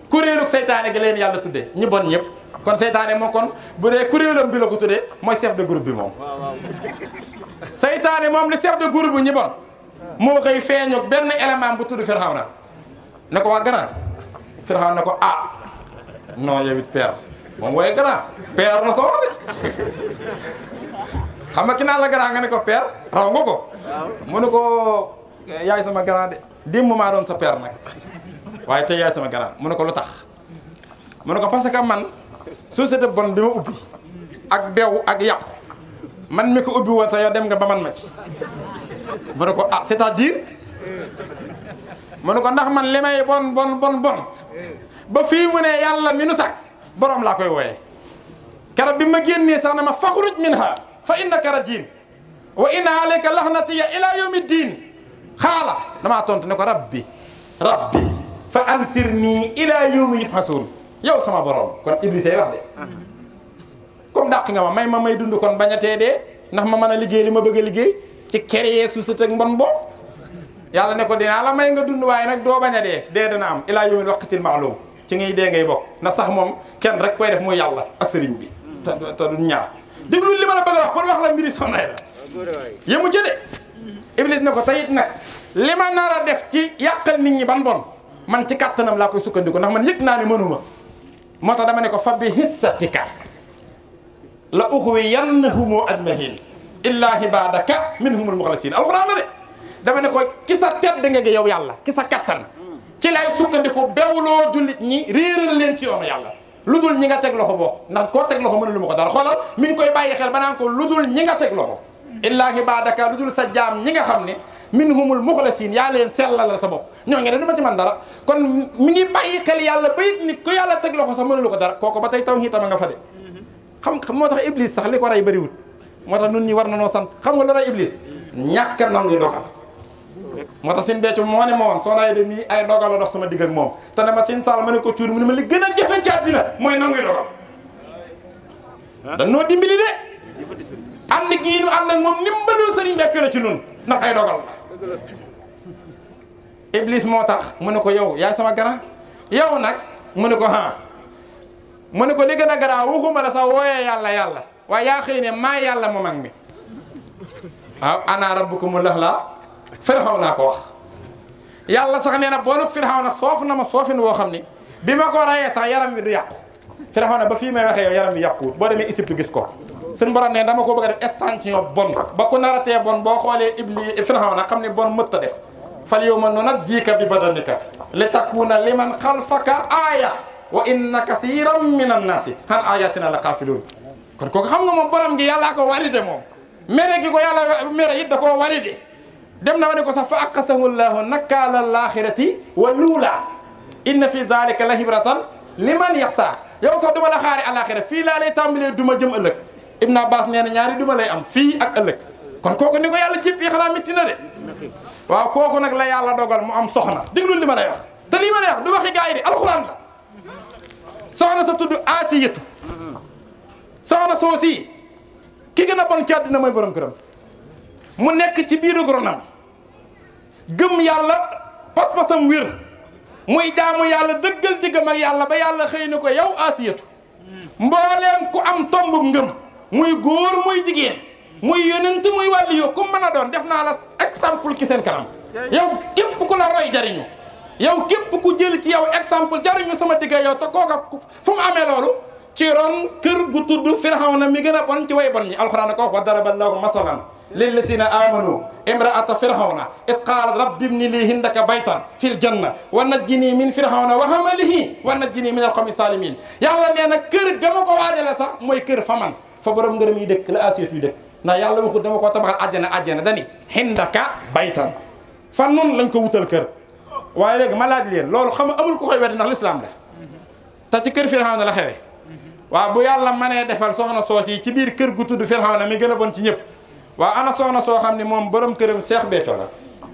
kuréelu saytaane gi leen yàlla tuddee ñu bon ñëpp kon saytaane moo kon bu dee kuréelam bi la ko tuddee mooy chef de groupe bi moom saytaane moom li chef de groupe bu ñu bon moo xëy feeñu benn élément bu tudd Firawna ne ko waa grand Firawna ne ko ah non yow it père moom wooye grand père na ko wax de xam nga ki naan la grand nga ne ko père raw nga ko mu ne ko yaay sama grand de démb maa doon sa père nag waaye tey yaay sama grand mu ne ko lu tax mu ne ko parce que man société bon bi ma ubbi ak beew ak yàqu man mi ko ubbi woon sax yow dem nga ba man ma ci mu ne ko ah c'est-à-dire mu ne ko ndax man li may bon ba fii mu ne yàlla mi nu sàkk borom laa koy wooyee keroog bi ma génnee sax na ma faxruj minha fa innaka rajim wa inna alayka laxnatiya ila yawmi diin xaala damaa tontu ne ko rabbi fa ansirni ila yawmi yubxasuun yow sama borom kon Iblis ay wax de comme dàq nga ma may dund kon bañ a tee dee ndax ma mën a liggéey li ma bëgg a liggéey ci créer société ak mbon boobu yàlla ne ko dinaa la may nga dund waaye nag doo bañ a dee dana am ila yawmil waqtil ma'lum ci ngay dee ngay bokk na sax moom kenn rek koy def muy yàlla ak sëriñ bi te du ñaar déglu li ma la bëgg a wax pour wax la mbiri soxna la yemu ci de Iblis ne ko tayit nag li ma nar a def ci yàqal nit ñi ban bon man ci kattanam laa koy sukkandiku ndax man yëg naa ne mënuma moo tax dama ne ko fa bi hissatika la ughwiyannahum ajmahin illa ibadaka minhumul mukhlasin alxuraan la de dama ne ko ki sa tedd nga gi yow yàlla ki sa kattan ci lay sukkandiku bewloo jullit ñi réeral leen ci yoonu yàlla lu dul ñi nga teg loxo boo ndax koo teg loxo mënulu ma ko dara xoolal mi ngi koy bàyyi xel ba naan ko lu dul ñi nga teg loxo illa ibadaka lu dul sa jaam ñi nga xam ne minhumul mukhlasin yaa leen sellalal sa bopp ñoo ngi ne du ma ci man dara kon mi ngi bàyyi xel yàlla ba it ni ku yàlla teg loxo sax mënulu ko dara kooku ba tey tawhiid tama nga fa de xam moo tax Iblis sax li ko rey bëriwut moo tax nun ñi war na noo sant xam nga lu rey Iblis ñàkk a nangu dogal moo tax seen beccu moo ne ma woon soo naay de mii ay dogal la dox sama digg ak moom te dama seen sall ma ne ko cuur mu ne ma li gën a jafe ci àddina mooy nanguy dogal dañ noo dimbali de ànd gii nu ànd ak moom nimbalul sëriñ beccu la ci nun ndax ay dogal la Iblis moo tax mu ne ko yow yaay sama gara yow nag mu ne ko mu ne ko li gën a garaaw waxuma la sax wooyee yàlla waaye yaa xëy ne maa yàlla mu mag mi waaw ana rabbukumul a'laa Firawna ko wax yàlla sax nee na boolug Firawna soof na ma soofin woo xam ni bi ma ko rayee sax yaram wi du yàqu Firawna ba fii may waxee yow yaram wi yàquwut boo demee Égypte gis ko suñu borom ne dama ko bëgg a def extension bon ba ku naratee bon boo xoolee Firawna xam ne bon mëtt a def fal yawma nunajjiika bi badanika li takuuna liman xalfaka aaya wa inna kasiran min annaasi an ayatina la xaafiluun kon kooku xam nga moom borom gi yàllaa ko walide moom mere gi ko yàlla mere it da koo walide dem na ma ne ko sax fa aqasahu llahu nakaala laaxirati wa luula inna fi dalika la hibratan liman yaxsa yow sax duma la xaari alaxira fii laa lay tàmbalee duma jëm ëllëg Ibn Abbas nee na ñaari duma lay am fii ak ëllëg kon kooku ni ko yàlla jëpp yi xanaa métti na de waaw kooku nag la yàlla dogal mu am soxna déglul li ma lay wax te lii ma lay wax du waxi gaa yi de alxuraan la soxna sa tudd Asiyatu soxna soosi ki gën a bon ci àddina mooy borom këram mu nekk ci biiru ronam gëm yàlla pas-pasam wér muy jaamu yàlla dëggal diggam ak yàlla ba yàlla xëy na ko yow Asiyatu mbooleem ku am tombub ngëm muy góor muy jigéen muy yonent muy wàlli yo ku mën a doon def naa la exemple ci seen kanam yow képp ku la roy jariñu yow képp ku jël ci yow exemple jariñu sama digga yow te kooka fu mu amee loolu ci ron kër gu tudd Firawna mi gën a bon ci way bon ñi alxuraan ko wax wa daraballaahu masalan lillazina amanu imraata Firawna is qaalat rabbi ibni lii indaka baytan fil janna wa najjini min Firawna wa hamalihi wa najjini min alqawmi salimin yàlla nee na kër ga ma ko waajale sax mooy kër fa man fa borom ngërëm yi dëkk la Asiyatu yi dëkk ndax yàlla waxut dama ko tabaxal àjjana dani indaka baytan fan noonu lañ ko wutal kër waaye léegi ma laaj leen loolu xam nga amul ko koy weddi ndax lislaam la te ci kër Firawna la xewe waaw bu yàlla mënee defal soxna soos yi ci biir kër gu tudd Firawna mi gën a bon ci ñëpp waaw ana soxna soo xam ne moom borom këram Seex Béthio la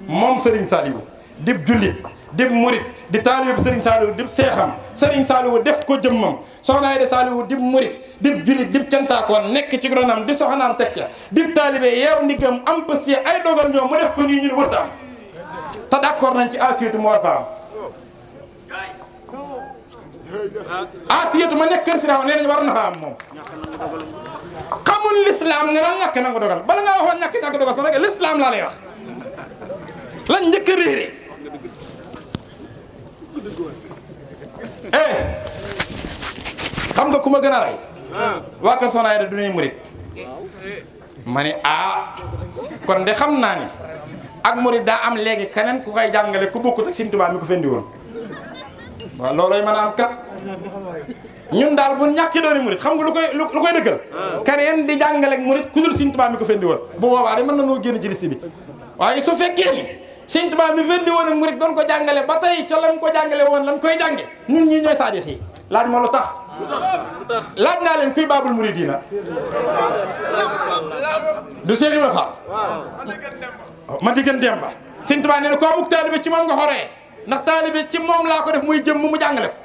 moom Serigne Saliou dib jullit dib murit di taalibe Serigne Saliou dib seexam Serigne Saliou def ko jëmmam soxna Aida Saliou dib murit dib julit dib cantaakoon nekk ci ronam di soxnaam tekka dib taalibe yeew ndigam am pësie ay dogal ñoom mu def ko nii ñu wërta am te d'accord nañ ci asiyatu mu war fa am asiyatu ma nekk kër Firaaw nee nañ war na fa am moom xamul l'islam nga naan ñàkk nangu dogal bala ngaa waxoon ñàkk nangu dogal sax nag l'islam laa lay wax lañ njëkk a réere xam nga ku ma gën a rey waa kër Soxna Aida du ñuy murit ma ne kon de xam naa ni ak murit daa am léegi keneen ku koy jàngale ku bokkut ak Sëriñ Tuubaa mi ko fendi woon waaw loolooy mën a am kat ñun daal bu ñàkki dooni murit xam nga lu koy dëggal keneen di jàngale ak murit ku dul Sëriñ Tuubaa mi ko fendi woon bu boobaa de mën na noo génn ci liste bi waaye su fekkee ni Sëriñ Tuubaa mi fendi woon ak murit doon ko jàngale ba tey ca lam ko jàngale woon lam koy jànge ñun ñii ñooy saadix yi laaj ma lu tax laaj naa leen kuy baabul muridiina du Cheikh Ibra Fall ma diggan Demba Sëriñ Tuubaa nee na koo bugg taalibe ci moom nga xoree ndax taalibe ci moom laa ko def muy jëm mu jàngale ko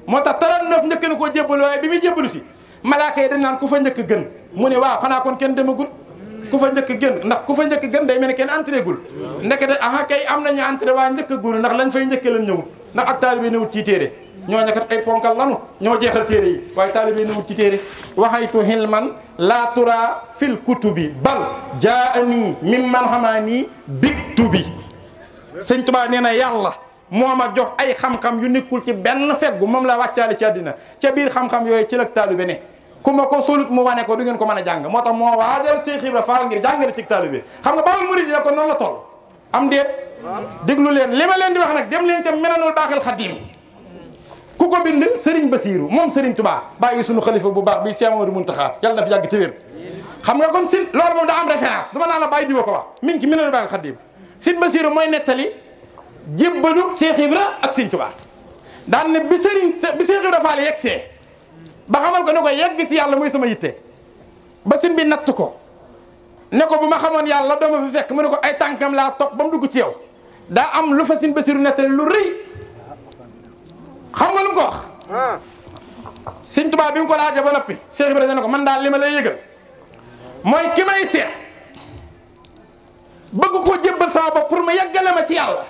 moo tax 39 njëkk na koo jébbalu waaye bi muy jébbalu si malaaka yi dañ naan ku fa njëkk gën mu ne waaw xanaa kon kenn demagul ku fa njëkk gën ndax ku fa njëkk gën day mel ne kenn entré gul ndekete aha kay am nañu entré waaye njëkk gul ndax lañ fay njëkkee lan ñëwul ndax ak taalibe newut ci téere ñoo ñakat ay ponkal lanu ñoo jeexal téere yi waaye taalibe newut ci téere waxaytu hilman laa tura fil kutubi bal jaani mimman xamaani biktubi Sëñ Tuubaa nee na yàlla moo ma jox ay xam-xam yu nekkul ci benn feggu moom la wàccaale ci àddina ca biir xam-xam yooyu ci la taalibe ne ku ma ko solut mu wane ko du ngeen ko mën a jàng moo tax moo waajal Cheikh Ibra Fall ngir jàngale ci taalibe xam nga Baabul Muridiina ko noonu la toll am déet déglu leen li ma leen di wax nag dem leen ca Minanul Baaxil Xadiim ku ko bind Serigne Bassirou moom Serigne Touba bàyyi sunu xalifa bu baax bi Cheikh Amadou Mountakha yàlla na fi yàgg ci wér xam nga kon sin loolu moom daa am référence du ma naan la bàyyi diwa ko wax mi ngi ci Minanul Baaxil Xadiim Serigne Bassirou mooy nettali jébbalu Cheikh Ibra ak Serigne Touba daan ne bi Cheikh Ibra Fall yegsee ba xamal ko ne ko yegg ci yàlla mooy sama yitte ba sin bi natt ko ne ko bu ma xamoon yàlla doo ma fi fekk mu ne ko ay tànkam laa topp ba mu dugg ci yow daa am lu fa Serigne Bassirou nettali lu rëy xam nga lu mu ko wax Serigne Touba bi mu ko laajee ba noppi Cheikh Ibra ne ko man daal li ma lay yëgal mooy ki may seet bëgg koo jébbal sama bopp pour ma yeggale ma ci yàlla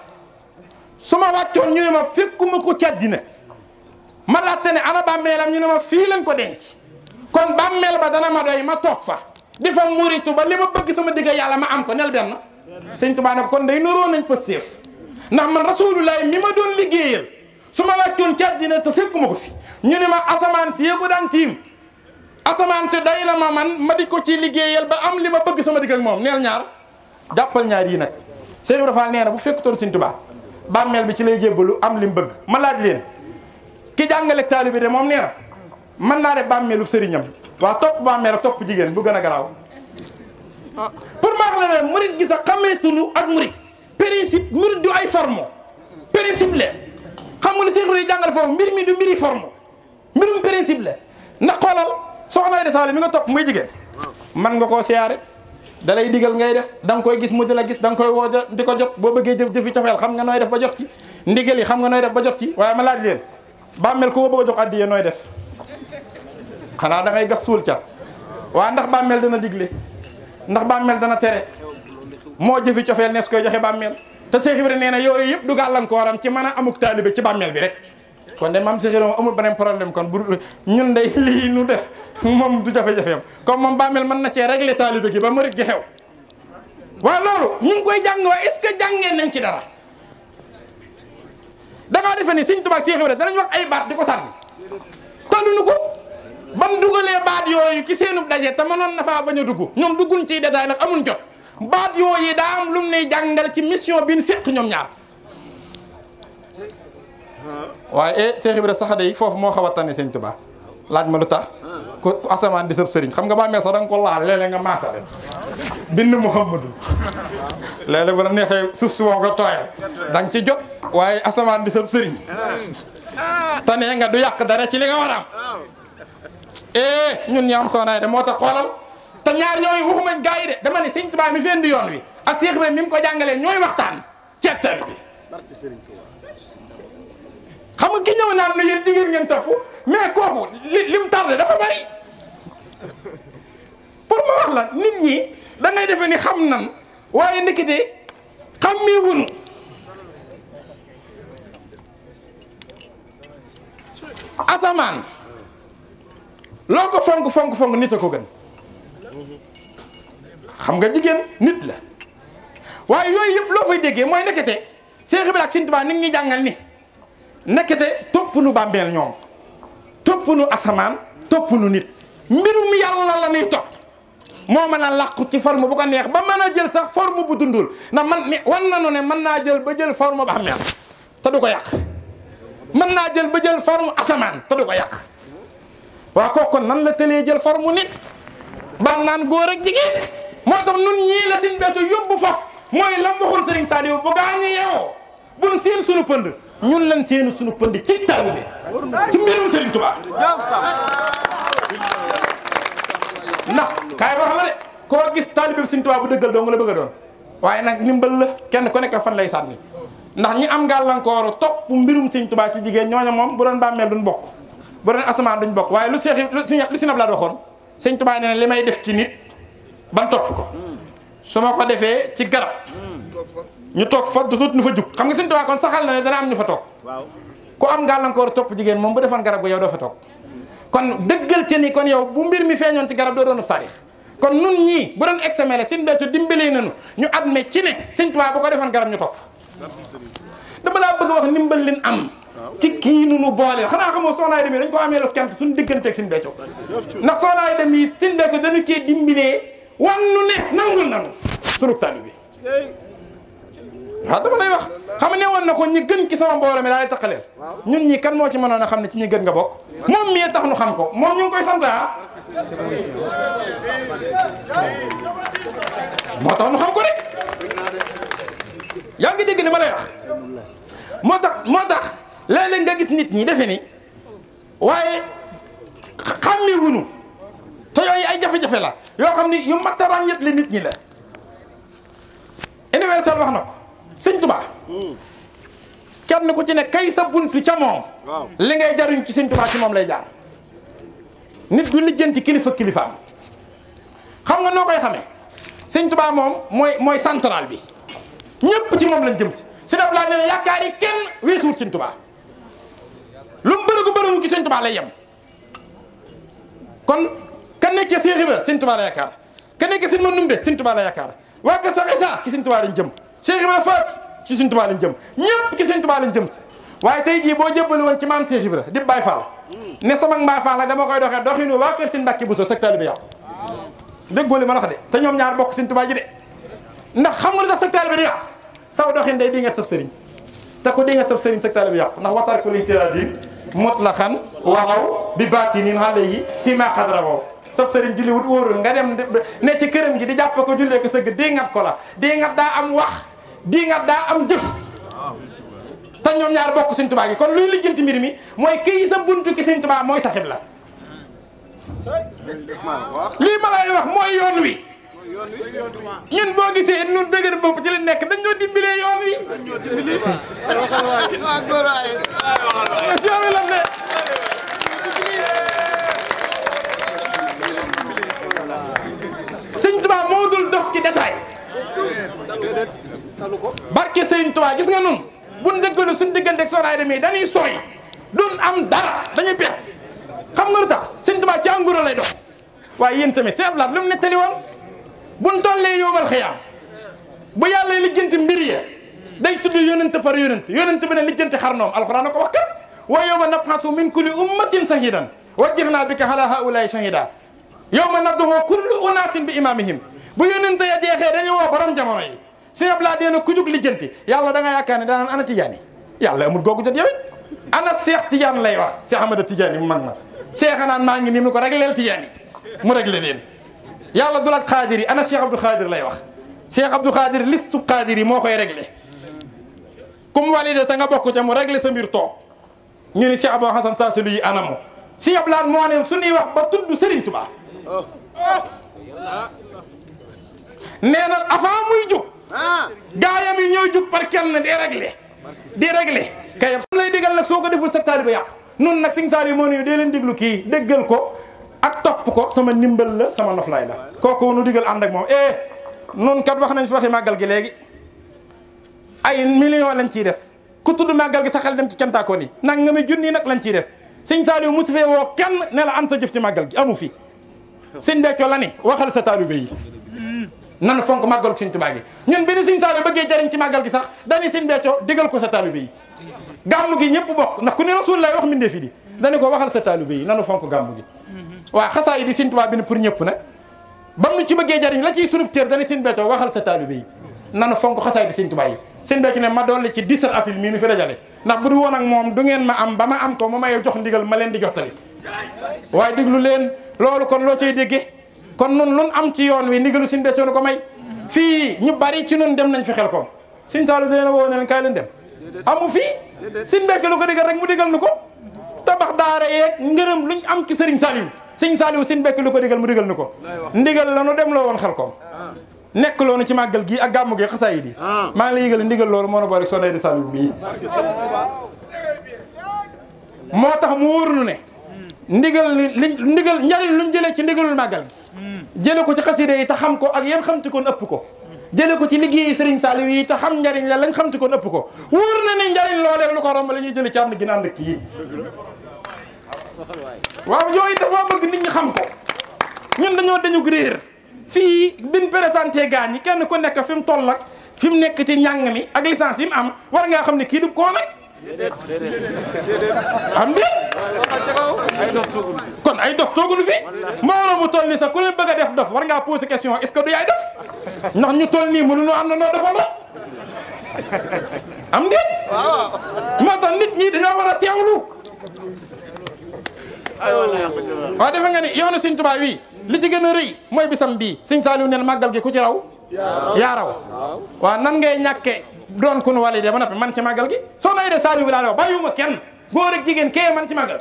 su ma wàccoon ñu ne ma fekkuma ko ci àddina ma laajte ne ana bàmmeelam ñu ne ma fii lañ ko denc kon bàmmeel ba dana ma doy ma toog fa di fa muritu ba li ma bëgg sama digga yàlla ma am ko nel benn Sëñ Tuubaa ne ko kon day nuroo nañ ko séef ndax man rasulullah mi ma doon liggéeyal su ma wàccoon ci àddina te fekkuma ko fi ñu ne ma asamaan si yee ko daan tiim asamaan si doy na ma di ko ci liggéeyal ba am li ma bëgg sama digg ak moom neel ñaar jàppal ñaar yii nag Cheikh Ibra Fall nee na bu fekkutoon Sëñ Tuubaa bàmmeel bi ci lay jébbalu am li mu bëgg ma laaj leen ki jàngale taalibe de moom nee na mën naa def bàmmeelu sëriñam waa topp bàmmeel ak topp jigéen bu gën a garaaw pour ma wax la ne murit gi sax xameetulu ak murit principe murit du ay forme principe la xam nga li Cheikh Ibra jàngale foofu mbir mi du mbiri forme mbirum principe la ndax xoolal soxna Aida Sall mi nga topp muy jigéen man nga koo siyaare da lay digal ngay def da nga koy gis mu di la gis da nga koy woo di ko jot boo bëggee jëfi cofeel xam nga nooy def ba jot ci ndigal yi xam nga nooy def ba jot ci waaye ma laaj leen bàmmeel ku ko bëgg a jox addiya nooy def xanaa da ngay gas suul ca waaye ndax bàmmeel dana digle ndax bàmmeel dana tere moo jëfi cofeel nees koy joxe bàmmeel te Cheikh Ibra nee na yooyu yëpp du gàllankooram ci mën a amuk taalibe ci bàmmeel bi rek kon de maam Cheikh Ibra amul beneen problème kon bu ñun day lii nu def moom du jafe-jafeem comme moom bàmmeel mën na cee régler taalibe gi ba murit gi xew waaye loolu ñu ngi koy jàng waa est-ce que jàngee nañ ci dara da ngaa defe ni Sëñ Tuubaa ak Cheikh Ibra danañ wax ay baat di ko sànni tànnuñu ko ban dugalee baat yooyu ki seenub daje te mënoon na faa bañ a dugg ñoom dugguñ ciy détail nag amuñ jot baat yooyu daa am lu mu ne jàngal ci mission bi ñu seq ñoom ñaar waaye Cheikh Ibra sax day foofu moo xaw a tane Sëñ Tuubaa laaj ma lu tax ku asamaan di sëb sëriñ xam nga baa mee sax da nga ko laal léeg-léeg nga maasale bind Muhammadu léeg-léeg bu la neexee suuf si woo ko tooyal da nga ci jot waaye asamaan di sëb sëriñ tane nga du yàq dara ci li nga war a am ñun ñi am Soxna Aida moo tax xoolal te ñaar ñooyu waxumañ gaa yi de dama ne Sëñ Tuubaa mi fi indi yoon wi ak Cheikh Ibra mi mu ko jàngalee ñooy waxtaan ci hectare bi xam nga ki ñëw naan ne yéen jigéen ngeen topp mais kooku lim tardé dafa bari pour ma wax la nit ñi da ngay defee ni xam nan waaye ndekete xammee wunu asamaan loo ko fonk nit a ko gën xam nga jigéen nit la waaye yooyu yëpp loo fay déggee mooy nekkete Seex Ibra ak Sëñ Tuubaa nit ñi jàngal ni nekkete topp nu bàmbeel ñoom topp nu asamaan topp nu nit mbirum yàlla la ñuy topp moo mën a làqu ci forme bu ko neex ba mën a jël sax forme bu dundul ndax man ni wan na nu ne mën naa jël ba jël forme bàmmeel te du ko yàq mën naa jël ba jël forme asamaan te du ko yàq waaw kooku nan la tëlee jël forme nit bam naan góor ak jigéen moo tax nun ñii la Sëñ Béthio yóbbu foofu mooy lam waxoon Sëriñ Saliou bu gaañu yeewoo buñ seen sunu pënd ñun lan seenu sunu pënd ci taalibe ci mbirum Sëriñ Tuubaa ndax kaay wax la de koo gis taalibe bi Sëriñ Tuubaa bu dëggal doo nga la bëgg a doon waaye nag ndimbal la kenn ku nekk fan lay sànni ndax ñi am gàllankooru topp mbirum Sëriñ Tuubaa ci jigéen ñooñu moom bu doon bàmmeel duñ bokk bu doon asamaan duñ bokk waaye lu si nablaat waxoon Sëriñ Tuubaa nee na li may def ci nit ban topp ko su ma ko defee ci garab ñu toog fa dootu ñu fa jug xam nga Sëriñ Tuubaa kon saxal na ne dana am ñu fa toog ku am gàllankoor topp jigéen moom bu defoon garab gu yow doo fa toog kon dëggal ci ni kon yow bu mbir mi feeñoon ci garab doo doon saarix kon nun ñii bu doon examen la Sëriñ Béthio dimbalee nañu ñu admet ci ne Sëriñ Tuubaa bu ko defoon garab ñu toog fa dama laa bëgg wax ndimbal leen am ci kii nu boole xanaa xamoo Soxna Aida mi dañ ko amee lu kent suñu digganteeg Sëriñ Béthio ndax Soxna Aida mi Sëriñ Béthio dañu cee dimbalee wan nu ne nangul nanu sunu taalibe bi waaw dama lay wax xam ne woon na ko ñi gën ci sama mbooloo mi daa lay taqaleel ñun ñi kan moo ci mënoon a xam ne ci ñi gën nga bokk moom mii tax nu xam ko moom ñu ngi koy sant moo tax nu xam ko rek yaa ngi dégg li ma lay wax moo tax léeg-léeg nga gis nit ñi defe ni waaye xàmmi wunu te yooyu ay jafe-jafe la yoo xam ni yu mat a ràññet li nit ñi la universel wax na ko Sëñ Tuubaa kenn ku ci ne kay sa buntu ca moom li ngay jaruñ ci Sëñ Tuubaa ci moom lay jaar nit du lijjanti kilifaam xam nga noo koy xamee Sëñ Tuubaa moom mooy central bi ñëpp ci moom lañ jëm si Sëñ Abdoulaye nee na yaakaar yi kenn weesuwut Sëñ Tuubaa lu mu bërëgu ci Sëñ Tuubaa lay yem kon ka nekk ca Seex Ibra Sëñ Tuubaa la yaakaar ka nekk Sëñ Mandumbe Sëñ Tuubaa la yaakaar waa Kër Sax Isa ci Sëñ Tuubaa lañ jëm Seex Ibra Faati ci Sëñ Tuubaa lañ jëm ñëpp ci Sëñ Tuubaa lañ jëm si waaye tey jii boo jébbali woon ci maam Seex Ibra di Baay Faal ne sama Baay Faal la dama koy doxee doxinu waa kër Sëñ Mbàkke Buso sa taalibe bi yàqu déggoo li ma wax de te ñoom ñaar bokk Sëñ Tuubaa ji de ndax xam nga lu tax sa taalibe bi yàqu saw doxin day di nga sab sëriñ te ko di nga sab sëriñ sa taalibe bi yàqu ndax watar ko liñ tëradim mutlaqan waraw bi baatinin alayhi fi ma xadrawo sab sëriñ julli wut wóorul nga dem ne ci këram gi di jàpp ko jullee ko sëgg di ngat ko la di ngat daa am wax di ngat daa am jëf te ñoom ñaar bokk Sëñ Tuubaa gi kon luy lijjanti mbir mi mooy kii sa buntu ki Sëñ Tuubaa mooy sa xibla lii ma lay wax mooy yoon wi ñun boo gisee ñun dëgër bopp ci la nekk dañ ñoo dimbalee yoon wi yoon la ne Sëñ Tuubaa moo dul dox ci détail barke Sëñ Tuubaa gis nga nun buñ dëggalu suñ digganteeg Soxna Aida mi dañuy sooy duñ am dara dañuy perte xam nga lu tax Sëñ Tuubaa ci anguro lay dox waaye yéen tamit Sëñ Ablaat lu mu nettali woon buñ tollee yowmal xiyaam bu yàlla lijjanti mbir ya day tudd yonent par yonent bi ne lijjanti xarnoom alxuraan na ko wax kat wa yawma nabxasu min kulli ummatin shahidan wajjahnaa bika ala haulaai shahida yawma nad'u kullu unaasin bi imaamihim bu yonent ya jeexee dañu woo borom jamono yi Sëñ Ablaat dee na ku jug lijjanti yàlla da nga yaakaar ne danaan ana Tijaani yàlla amul googu jot yow it ana Cheikh Tidiane lay wax Cheikh Ahmada Tidiane mu mag ma Cheikh naan maa ngi nii mu ko régleel Tidiane mu réglé leen yàlla du la Xaadir yi ana Cheikh Abdou Xaadir lay wax Cheikh Abdou Xaadir listu Xaadir yi moo koy réglé comme validé te nga bokk ca mu réglé sa mbir toog ñu ni Cheikh Abou Hassan Saasulu yi anamu Sëñ Ablaat moo ne suñuy wax ba tudd Serigne Touba nee na avant muy jug gaayam yi ñooy jug par kenn di réglé di réglé kayam sam lay digal nag soo ko deful sa taalibe yàqu nun nag Sëñ Saaliw moo ne dee leen diglu kii déggal ko ak topp ko sama ndimbal la sama noflaay la kooku nu digal ànd ak moom nun kat wax nañ fi waxi màggal gi léegi ay millions lañ ciy def ku tudd màggal gi sa xel dem ci cantaakoo ni nag nga may junni nag lañ ciy def Sëñ Saaliw musu fee woo kenn ne la am sa jëf ci màggal gi amu fi sëñ Béthio la ni waxal sa taalibe yi nan fonk màggalu Sëñ Tuubaa gi ñun bi ni Sëñ Saaliw bëggee jariñ ci màggal gi sax dani Sëñ Béthio digal ko sa taalibe yi gàmmu gi ñëpp bokk ndax ku ne Rasul lay wax mindee fi di dani ko waxal sa taalibe yi nanu fonk gàmmu gi waaw xasaa yi di Sëñ Tuubaa bi ne pour ñëpp nag bam nu ci bëggee jariñ la ciy sunub cër dani Sëñ Béthio waxal sa taalibe yi nanu fonk xasaa yi di Sëñ Tuubaa yi Sëñ Béthio ne ma dolli ci 17 avril mii nu fi dajale ndax bu du woon ak moom du ngeen ma am ba ma am ko mu may jox ndigal ma leen di jottali waaye diglu leen loolu kon loo cay déggee kon nun lun am ci yoon wi ndigalu Sëñ Béthio nu ko may fii ñu bari ci nun dem nañ fi xel ko Sëñ Saaliw dina woo ne leen kaay leen dem amu fii Sëñ Béthio lu ko digal rek mu digal nu ko tabax daara yeeg ngërëm luñ am ci Sëriñ Saaliw Sëñ Saaliw Sëñ Béthio lu ko digal mu digal nu ko ndigal la nu dem loo woon xel ko nekk loonu ci màggal gi ak gàmmu gi xasaayid yi maa ngi la yëgal ndigal loolu moo na boole Soxna Aida Saliou bii moo tax mu wóor nu ne ndigal ndigal njariñ luñ jëlee ci ndigalul màggal gi jële ko ci xasida yi te xam ko ak yéen xamti koon ëpp ko jële ko ci liggéeyi Sëriñ Saaliw yi te xam njariñ la lañ xamti koon ëpp ko wóor na ne njariñ loolee lu ko romb la ñuy jële ci ànd gi naan dëkk yi waaw yooyu dafa bëgg nit ñi xam ko ñun dañu réer fii bin présenté gaañ ñi kenn ku nekk fi mu toll ak fi mu nekk ci njàng mi ak licence yi mu am war ngaa xam ne kii du koo nag am déet kon ay dof toogunu fi mbooloo mu toll nii sax ku leen bëgg a def dof war ngaa poser question est-ce que du yaay def ndax ñu toll nii mënuñoo am na noo defal la am déet moo tax nit ñi dañoo war a teewlu waaw defe nga ni yoonu Sëñ Tuubaa wi li ci gën a rëy mooy bisam bii Sëñ Saaliw neen màggal gi ku ci raw yaa raw waaw nan ngay ñàkke doon ku nu wàlli de ba noppi man ci màggal gi Soxna Aida Saliou bi daal wax bàyyiwuma kenn góor ak jigéen kee man ci màggal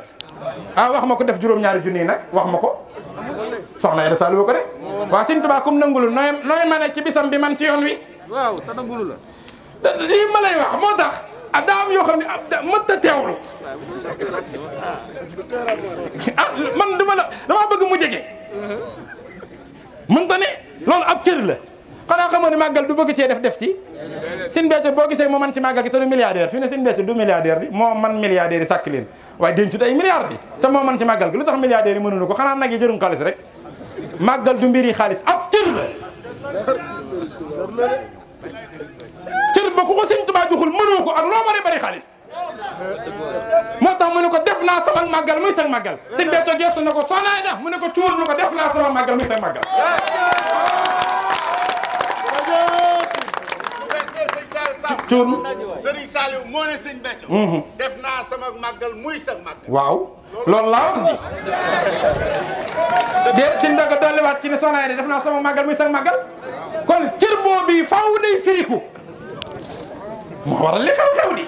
wax ma ko def juróom-ñaari junni nag wax ma ko Soxna Aida Saliou ko def waaw Sëñ Tuubaa comme nangulu nooy ma ne ci bisam bi man ci yoon wi waaw te nangulu la lii ma lay wax moo tax daa am yoo xam ne mënta teewlu man dama bëgg mu jege mënta ne loolu ab cër la xanaa xamoo ne màggal du bëgg cee def ci Sëñ Béthio boo gisee moo man ci màggal gi te du milliardaire fi ne Sëñ Béthio du milliardaire bi moo man milliardaire yi sàkk leen waaye dencut ay milliards bi te moo man ci màggal gi lu tax milliardaire yi mënuñu ko xanaa nag yi jërum xaalis rek màggal du mbiri xaalis ab cër la cër ba ku ko Sëñ Tuubaa joxul mënoo ko ak loo bari xaalis moo tax mu ne ko def naa sama màggal muy sa màggal Sëñ Béthio gestu na ko Soxna Aida mu ne ko cuur mu ne ko def naa sama màggal muy sa màggal cuur Sëriñ Saaliw moo ne Sëñ Béthio def naa sama màggal muy sa màggal waaw loolu laa wax di déet Sëñ Béthio dolliwaat ci ne Soxna Aida def naa sama màggal muy sa màggal kon cër boobu faaw day firiku moo waral li xew-xew di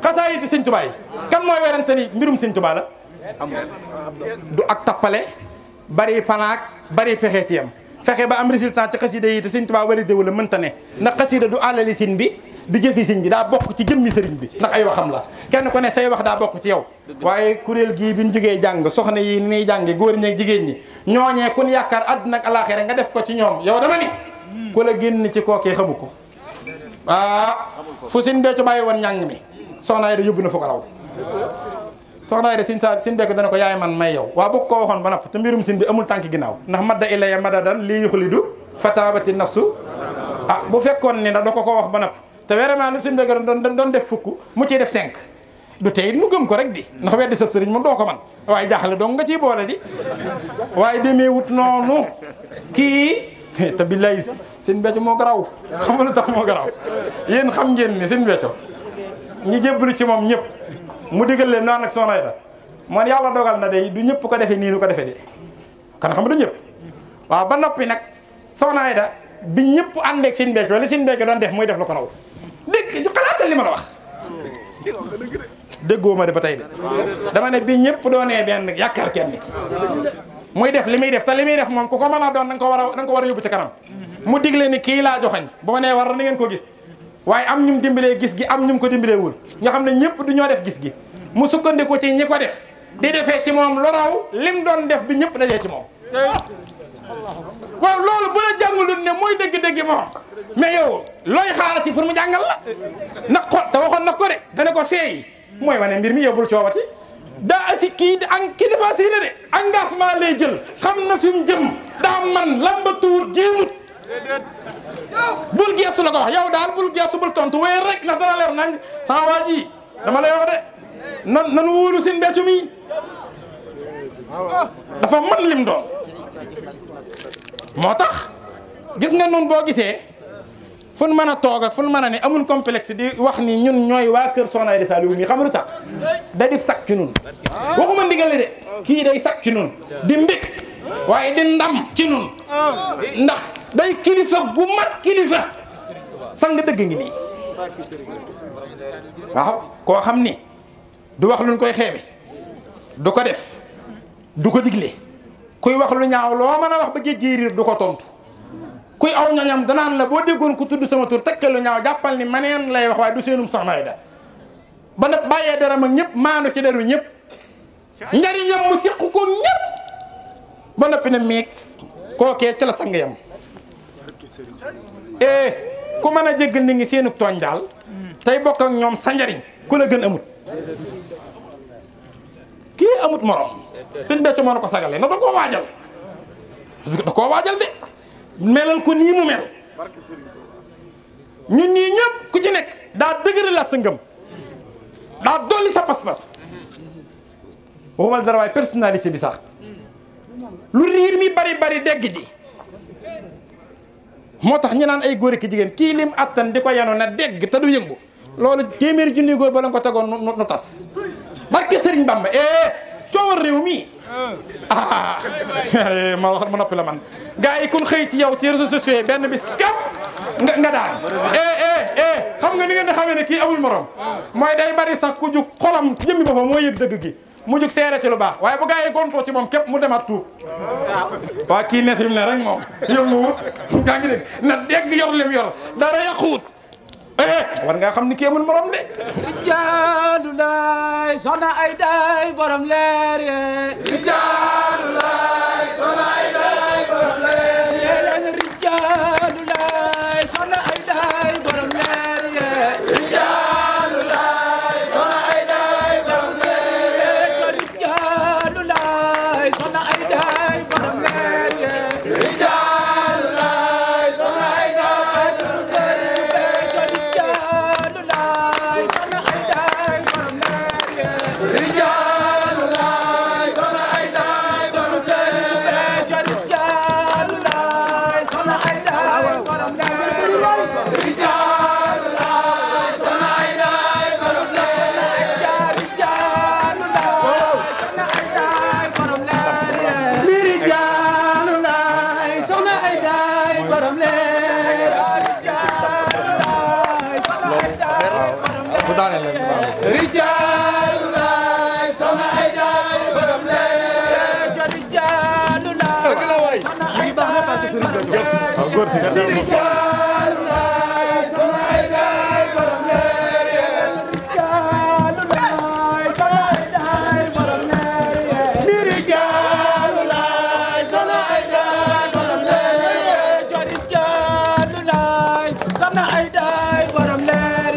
xasaayiti Sëñ Tuubaa yi kan mooy werante ni mbirum Sëñ Tuubaa la du ak tappale bari panaak bari pexe ci yam fexe ba am résultat ci xasida yi te Sëñ Tuubaa wari déwu la mënta ne ndax xasida du àllali sëñ bi di jëfi sëñ bi daa bokk ci jëmmi sëriñ bi ndax ay waxam la kenn ku ne say wax daa bokk ci yow waaye kuréel gii bi ñu jógee jàng soxna yi ni ñuy jànge góor ñi ak jigéen ñi ñooñee kun yaakaar àdduna ak alaaxira nga def ko ci ñoom yow dama ni ku la génn ci kookee xamu ko fu Sëñ Béthio bàyyi woon njàng mi Soxna Aida yóbbu na fu ko raw Soxna Aida Sëñ Béthio dana ko yaay man may yow waa bokk koo waxoon ba napp te mbirum sëñ bi amul tànk ginnaaw ndax madda ilaya madadan lii yuxlidu fatabati nafsu bu fekkoon ni da ko wax ba napp te vraiment lu Sëñ Béthio doon def fukk mu ciy def 5 du tey mu gëm ko rek di ndax weddi sëb sëriñ moom doo ko man waaye jaaxle dong nga ciy boole di waaye demee wut noonu kii te billaay Sëñ Béthio moo garaw xam nga lu tax moo garaw yéen xam ngeen ni Sëñ Béthio ñi jébbalu ci moom ñëpp mu digal leen naan ak Soxna Aida man yàlla dogal na de du ñëpp ko defee nii nu ko defee de kan xam du ñëpp waaw ba noppi nag Soxna Aida bi ñëpp ànd ak Sëñ Béthio li Sëñ Béthio doon def muy def lu ko raw dégg xalaatal li ma la wax déggoo ma de ba tey de dama ne bi ñëpp doonee benn yaakaar kenn muy def li muy def te li muy def moom ku ko mën a doon da nga ko war a yóbbu ci kanam mu digle ni kii laa joxañ bu ma nee war na ngeen ko gis waaye am ñum dimbalee gis gi am ñum ko dimbalee wul nga xam ne ñëpp du ñoo def gis gi mu sukkandiku ci ñi ko def di defee ci moom lu raw lim doon def bi ñëpp dajee ci moom waaw loolu bu la jàngalul ne mooy dëgg-dëgg moom mais yow looy xaarati pour mu jàngal la nag xot te waxoon nag ko de dana ko feeyi mooy wane mbir mi yow bul coobati daa asi kii dafa si de engagement lay jël xam na fi mu jëm daa man lambatuwut jéemut bul geestu la ko wax yow daal bul geestu bul tontu wéy rek ndax dana leer nañ sama waa ji dama lay wax de nanu wóolu seen mbéccu mi dafa man lim doon moo tax gis nga nun boo gisee fu nu mën a toog ak fu nu mën a ne amul complexe di wax ni ñun ñooy waa kër Soxna Aïda Saliou mi xam lu tax da di sakk ci nun waxuma ndigale de kii day sakk ci nun di mbég waaye di ndam ci nun ndax day kilifa gu mat kilifa sang dëgg ngi nii waaw koo xam ni du wax luñ koy xeebe du ko def du ko digle kuy wax lu ñaaw loo mën a wax ba géej riir du ko tontu kuy aw ñoñam danaan la boo déggoon ku tudd sama tur tekke lu ñaaw jàppal ni maneen lay wax waaye du seenum Soxna Aïda ba nag bàyyee dara ma ñëpp maanu ci deru ñëpp njariñam mu siq ko ñëpp ba noppi ne meeg kookee ca la sang yam ku mën a jéggal nit ñi seenu tooñ daal tey bokk ak ñoom sa njariñ ku la gën amut kii amut morom seen becc moo na ko sagale na da koo waajal de melal ko nii mu mel ñun ñii ñëpp ku ci nekk daa dëgëralaat sa ngëm daa dolli sa pas-pas waxumal dara waaye personnalité bi sax lu riir mi bari dégg ji moo tax ñu naan ay góor ki jigéen kii lim attan di ko yanu na dégg te du yëngu loolu téeméeri junni góor ba la ko tegoon nu tas barke Sëriñ Bamba coowal réew mi ma wax ma noppi la man gars yi kun xëy ci yow ci réseaux sociaux yi benn bis kap nga daan xam nga ni ngeen di xamee ne kii amul morom mooy day bari sax ku jug xolam jëmmi boppam moo yëg dëgg gi mu jug seere ci lu baax waaye bu gars yi gontoo ci moom képp mu demaat tuub waa kii ne fi mu ne rek moom yëngu wut gaa ngi dégg na dégg yor lim yor dara yàquwut war nga xam ni kii amul morom de Rijaalu Laay Soxna Aïda borom leer ye Rijaalu Laay Soxna Aïda borom leer ye Rijaalu Laay Soxna Aïda borom leer ye Rijaalu Laay Soxna Aïda borom leer ye Rijaalu Laay Soxna Aïda borom leer ye Rijaalu Laay Soxna Aïda borom leer Rijaalu Laay Soxna Aïda borom leer Rijaalu Laay Soxna Aïda borom leer Rijaalu Laay Soxna Aïda borom leer Rijaalu Laay Soxna Aïda borom leer Rijaalu Laay Soxna Aïda borom leer Rijaalu Laay Soxna Aïda borom leer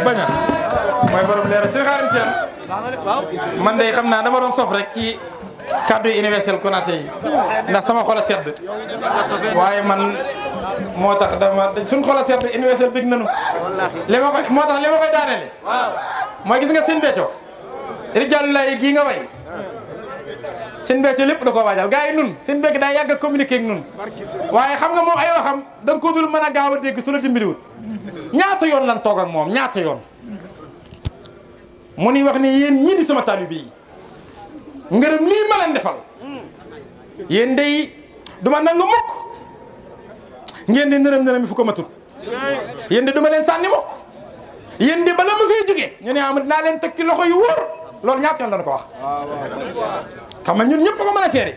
baña mooy borom leer seen xaarim seen man de xam naa dama doon sof rek ci kàddu universel Konaté yi ndax sama xol a sedd waaye man moo tax dama suñ xol a sedd universel big nanu li ma koy moo tax li ma koy daanele mooy gis nga seen becco Rijaalu Laay gii nga way seen becco lépp da koo waajal gars yi nun seen becc daa yàgg a communiquer ak nun waaye xam nga moom ay waxam da nga ko dul mën a gaaw a dégg su la dimbaliwut ñaata yoon lan toog ak moom ñaata yoon mu ni wax ni yéen ñii di sama taalibe yi ngërëm lii ma leen defal yéen day duma nangu mukk ngeen di nërëm nërëm yi fu ko matut yéen de duma leen sànni mukk yéen di bala ma fay jógee ñu ne am naa leen teg ci loxo yu wóor loolu ñaata yoon la ko wax xam nga ñun ñëpp ko mën a seere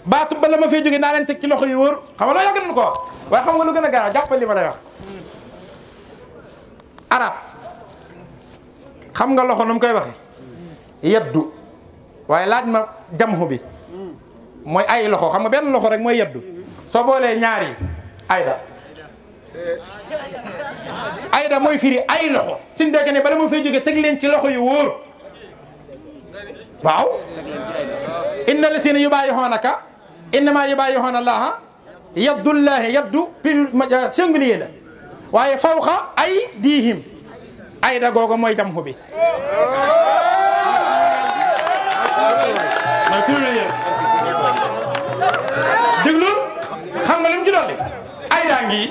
baatu bala ma fay jógee naa leen teg ci loxo yu wóor xam nga loolu yàgg nañu ko wax waaye xam nga lu gën a garaaw jàppal li ma lay wax arab xam nga loxo nu mu koy waxe yeddu waaye laaj ma jamhu bi mooy ay loxo xam nga benn loxo rek mooy yeddu soo boolee ñaar yi ayda mooy firi ay loxo suñ dee ne bala ma fay jógee teg leen ci loxo yu wóor waaw inna lasina yubayi'unaka innama yubayi'una allaha yaddullahi yaddu pil singulier la waaye fawqa ay diihim ayda googu mooy jamhu bi mooy pluriel déglu xam nga lu mu ci dolli ayda ngi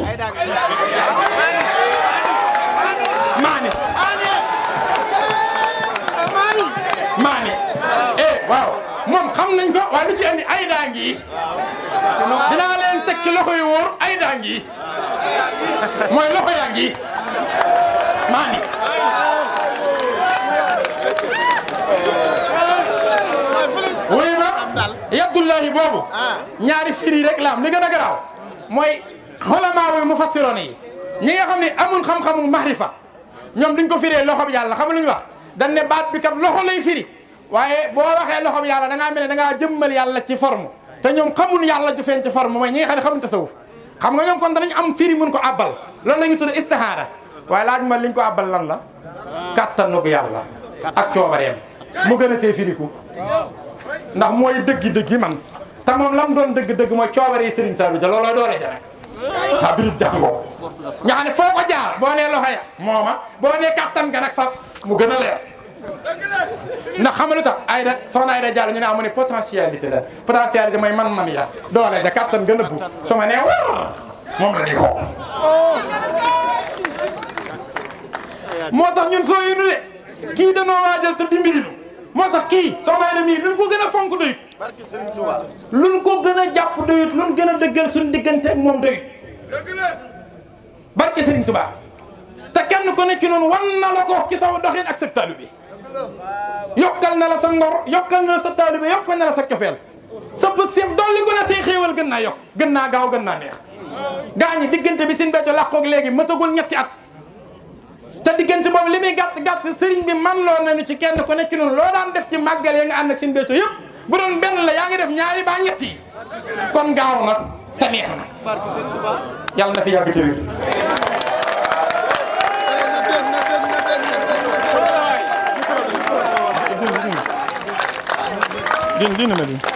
maani waaw moom xam nañ ko waaye lu ci andi ayda ngi dinaa leen teg ci loxo yu wóor ayda ngi mooy loxo yaa ngi maani wuy ma yaddullahi boobu ñaari firi rek la am li gën a garaaw mooy xolamaa wu mufassiroon yi ñi nga xam ne amul xam-xamu mahrifa ñoom duñ ko firee loxo bi yàlla xam lu ñu wax dañ ne baat bi kat loxo lay firi waaye boo waxee loxo bi yàlla da ngaa mel ne da ngaa jëmmal yàlla ci forme te ñoom xamul yàlla ju feeñ ci forme mooy ñi nga xam ne xamuñ tasawuf xam nga ñoom kon danañ am firi mun ko abbal loolu la ñu tudd istihaara waaye laaj ma liñ ko abbal lan la kattanu ko yàlla ak coobareem mu gën a tee firiku ndax mooy dëggi-dëggi man te moom lam doon dëgg-dëgg mooy coobare Serigne Saliou Dia looloo doole ja nag a birib jàngoo nga xam ne foo ko jaar boo nee loxo ya mooma boo nee kattan ga nag faf mu gën a leer ndax xam nga lu tax Aïda soxna Aïda Diallo ñu ne amu ne potentialité la potentialité mooy man ya doole ja kattan gën a bu su ma nee war moom la di ko moo tax ñun soo yéenu de kii danoo waajal te dimbali nu moo tax kii soxna Aïda mii luñ ko gën a fonk doyut luñ ko gën a jàpp doyut luñ gën a dëggal suñu diggante ak moom doyut barke Serigne Touba te kenn ko ne ci noonu wan na la ko ci saw doxin ak sa taalibe bi yokkal na la sa ngor yokkal na la sa taalibe bi yokkal na la sa cofeel sa pëstéef dolli ko na say xéewal gën naa yokk gën naa gaaw gën naa neex gaañi diggante bi Sëñ Béthio làqoog léegi matagul ñetti at te diggante boobu li muy gàtt gàtt sëriñ bi man loo nañu ci kenn ko ne ci noonu loo daan def ci màggal ya nga ànd ak Sëñ Béthio yëpp bu doon benn la yaa ngi def ñaari ba ñett yi kon gaaw na te neex na yàlla na fi yàgg te wér din na ma di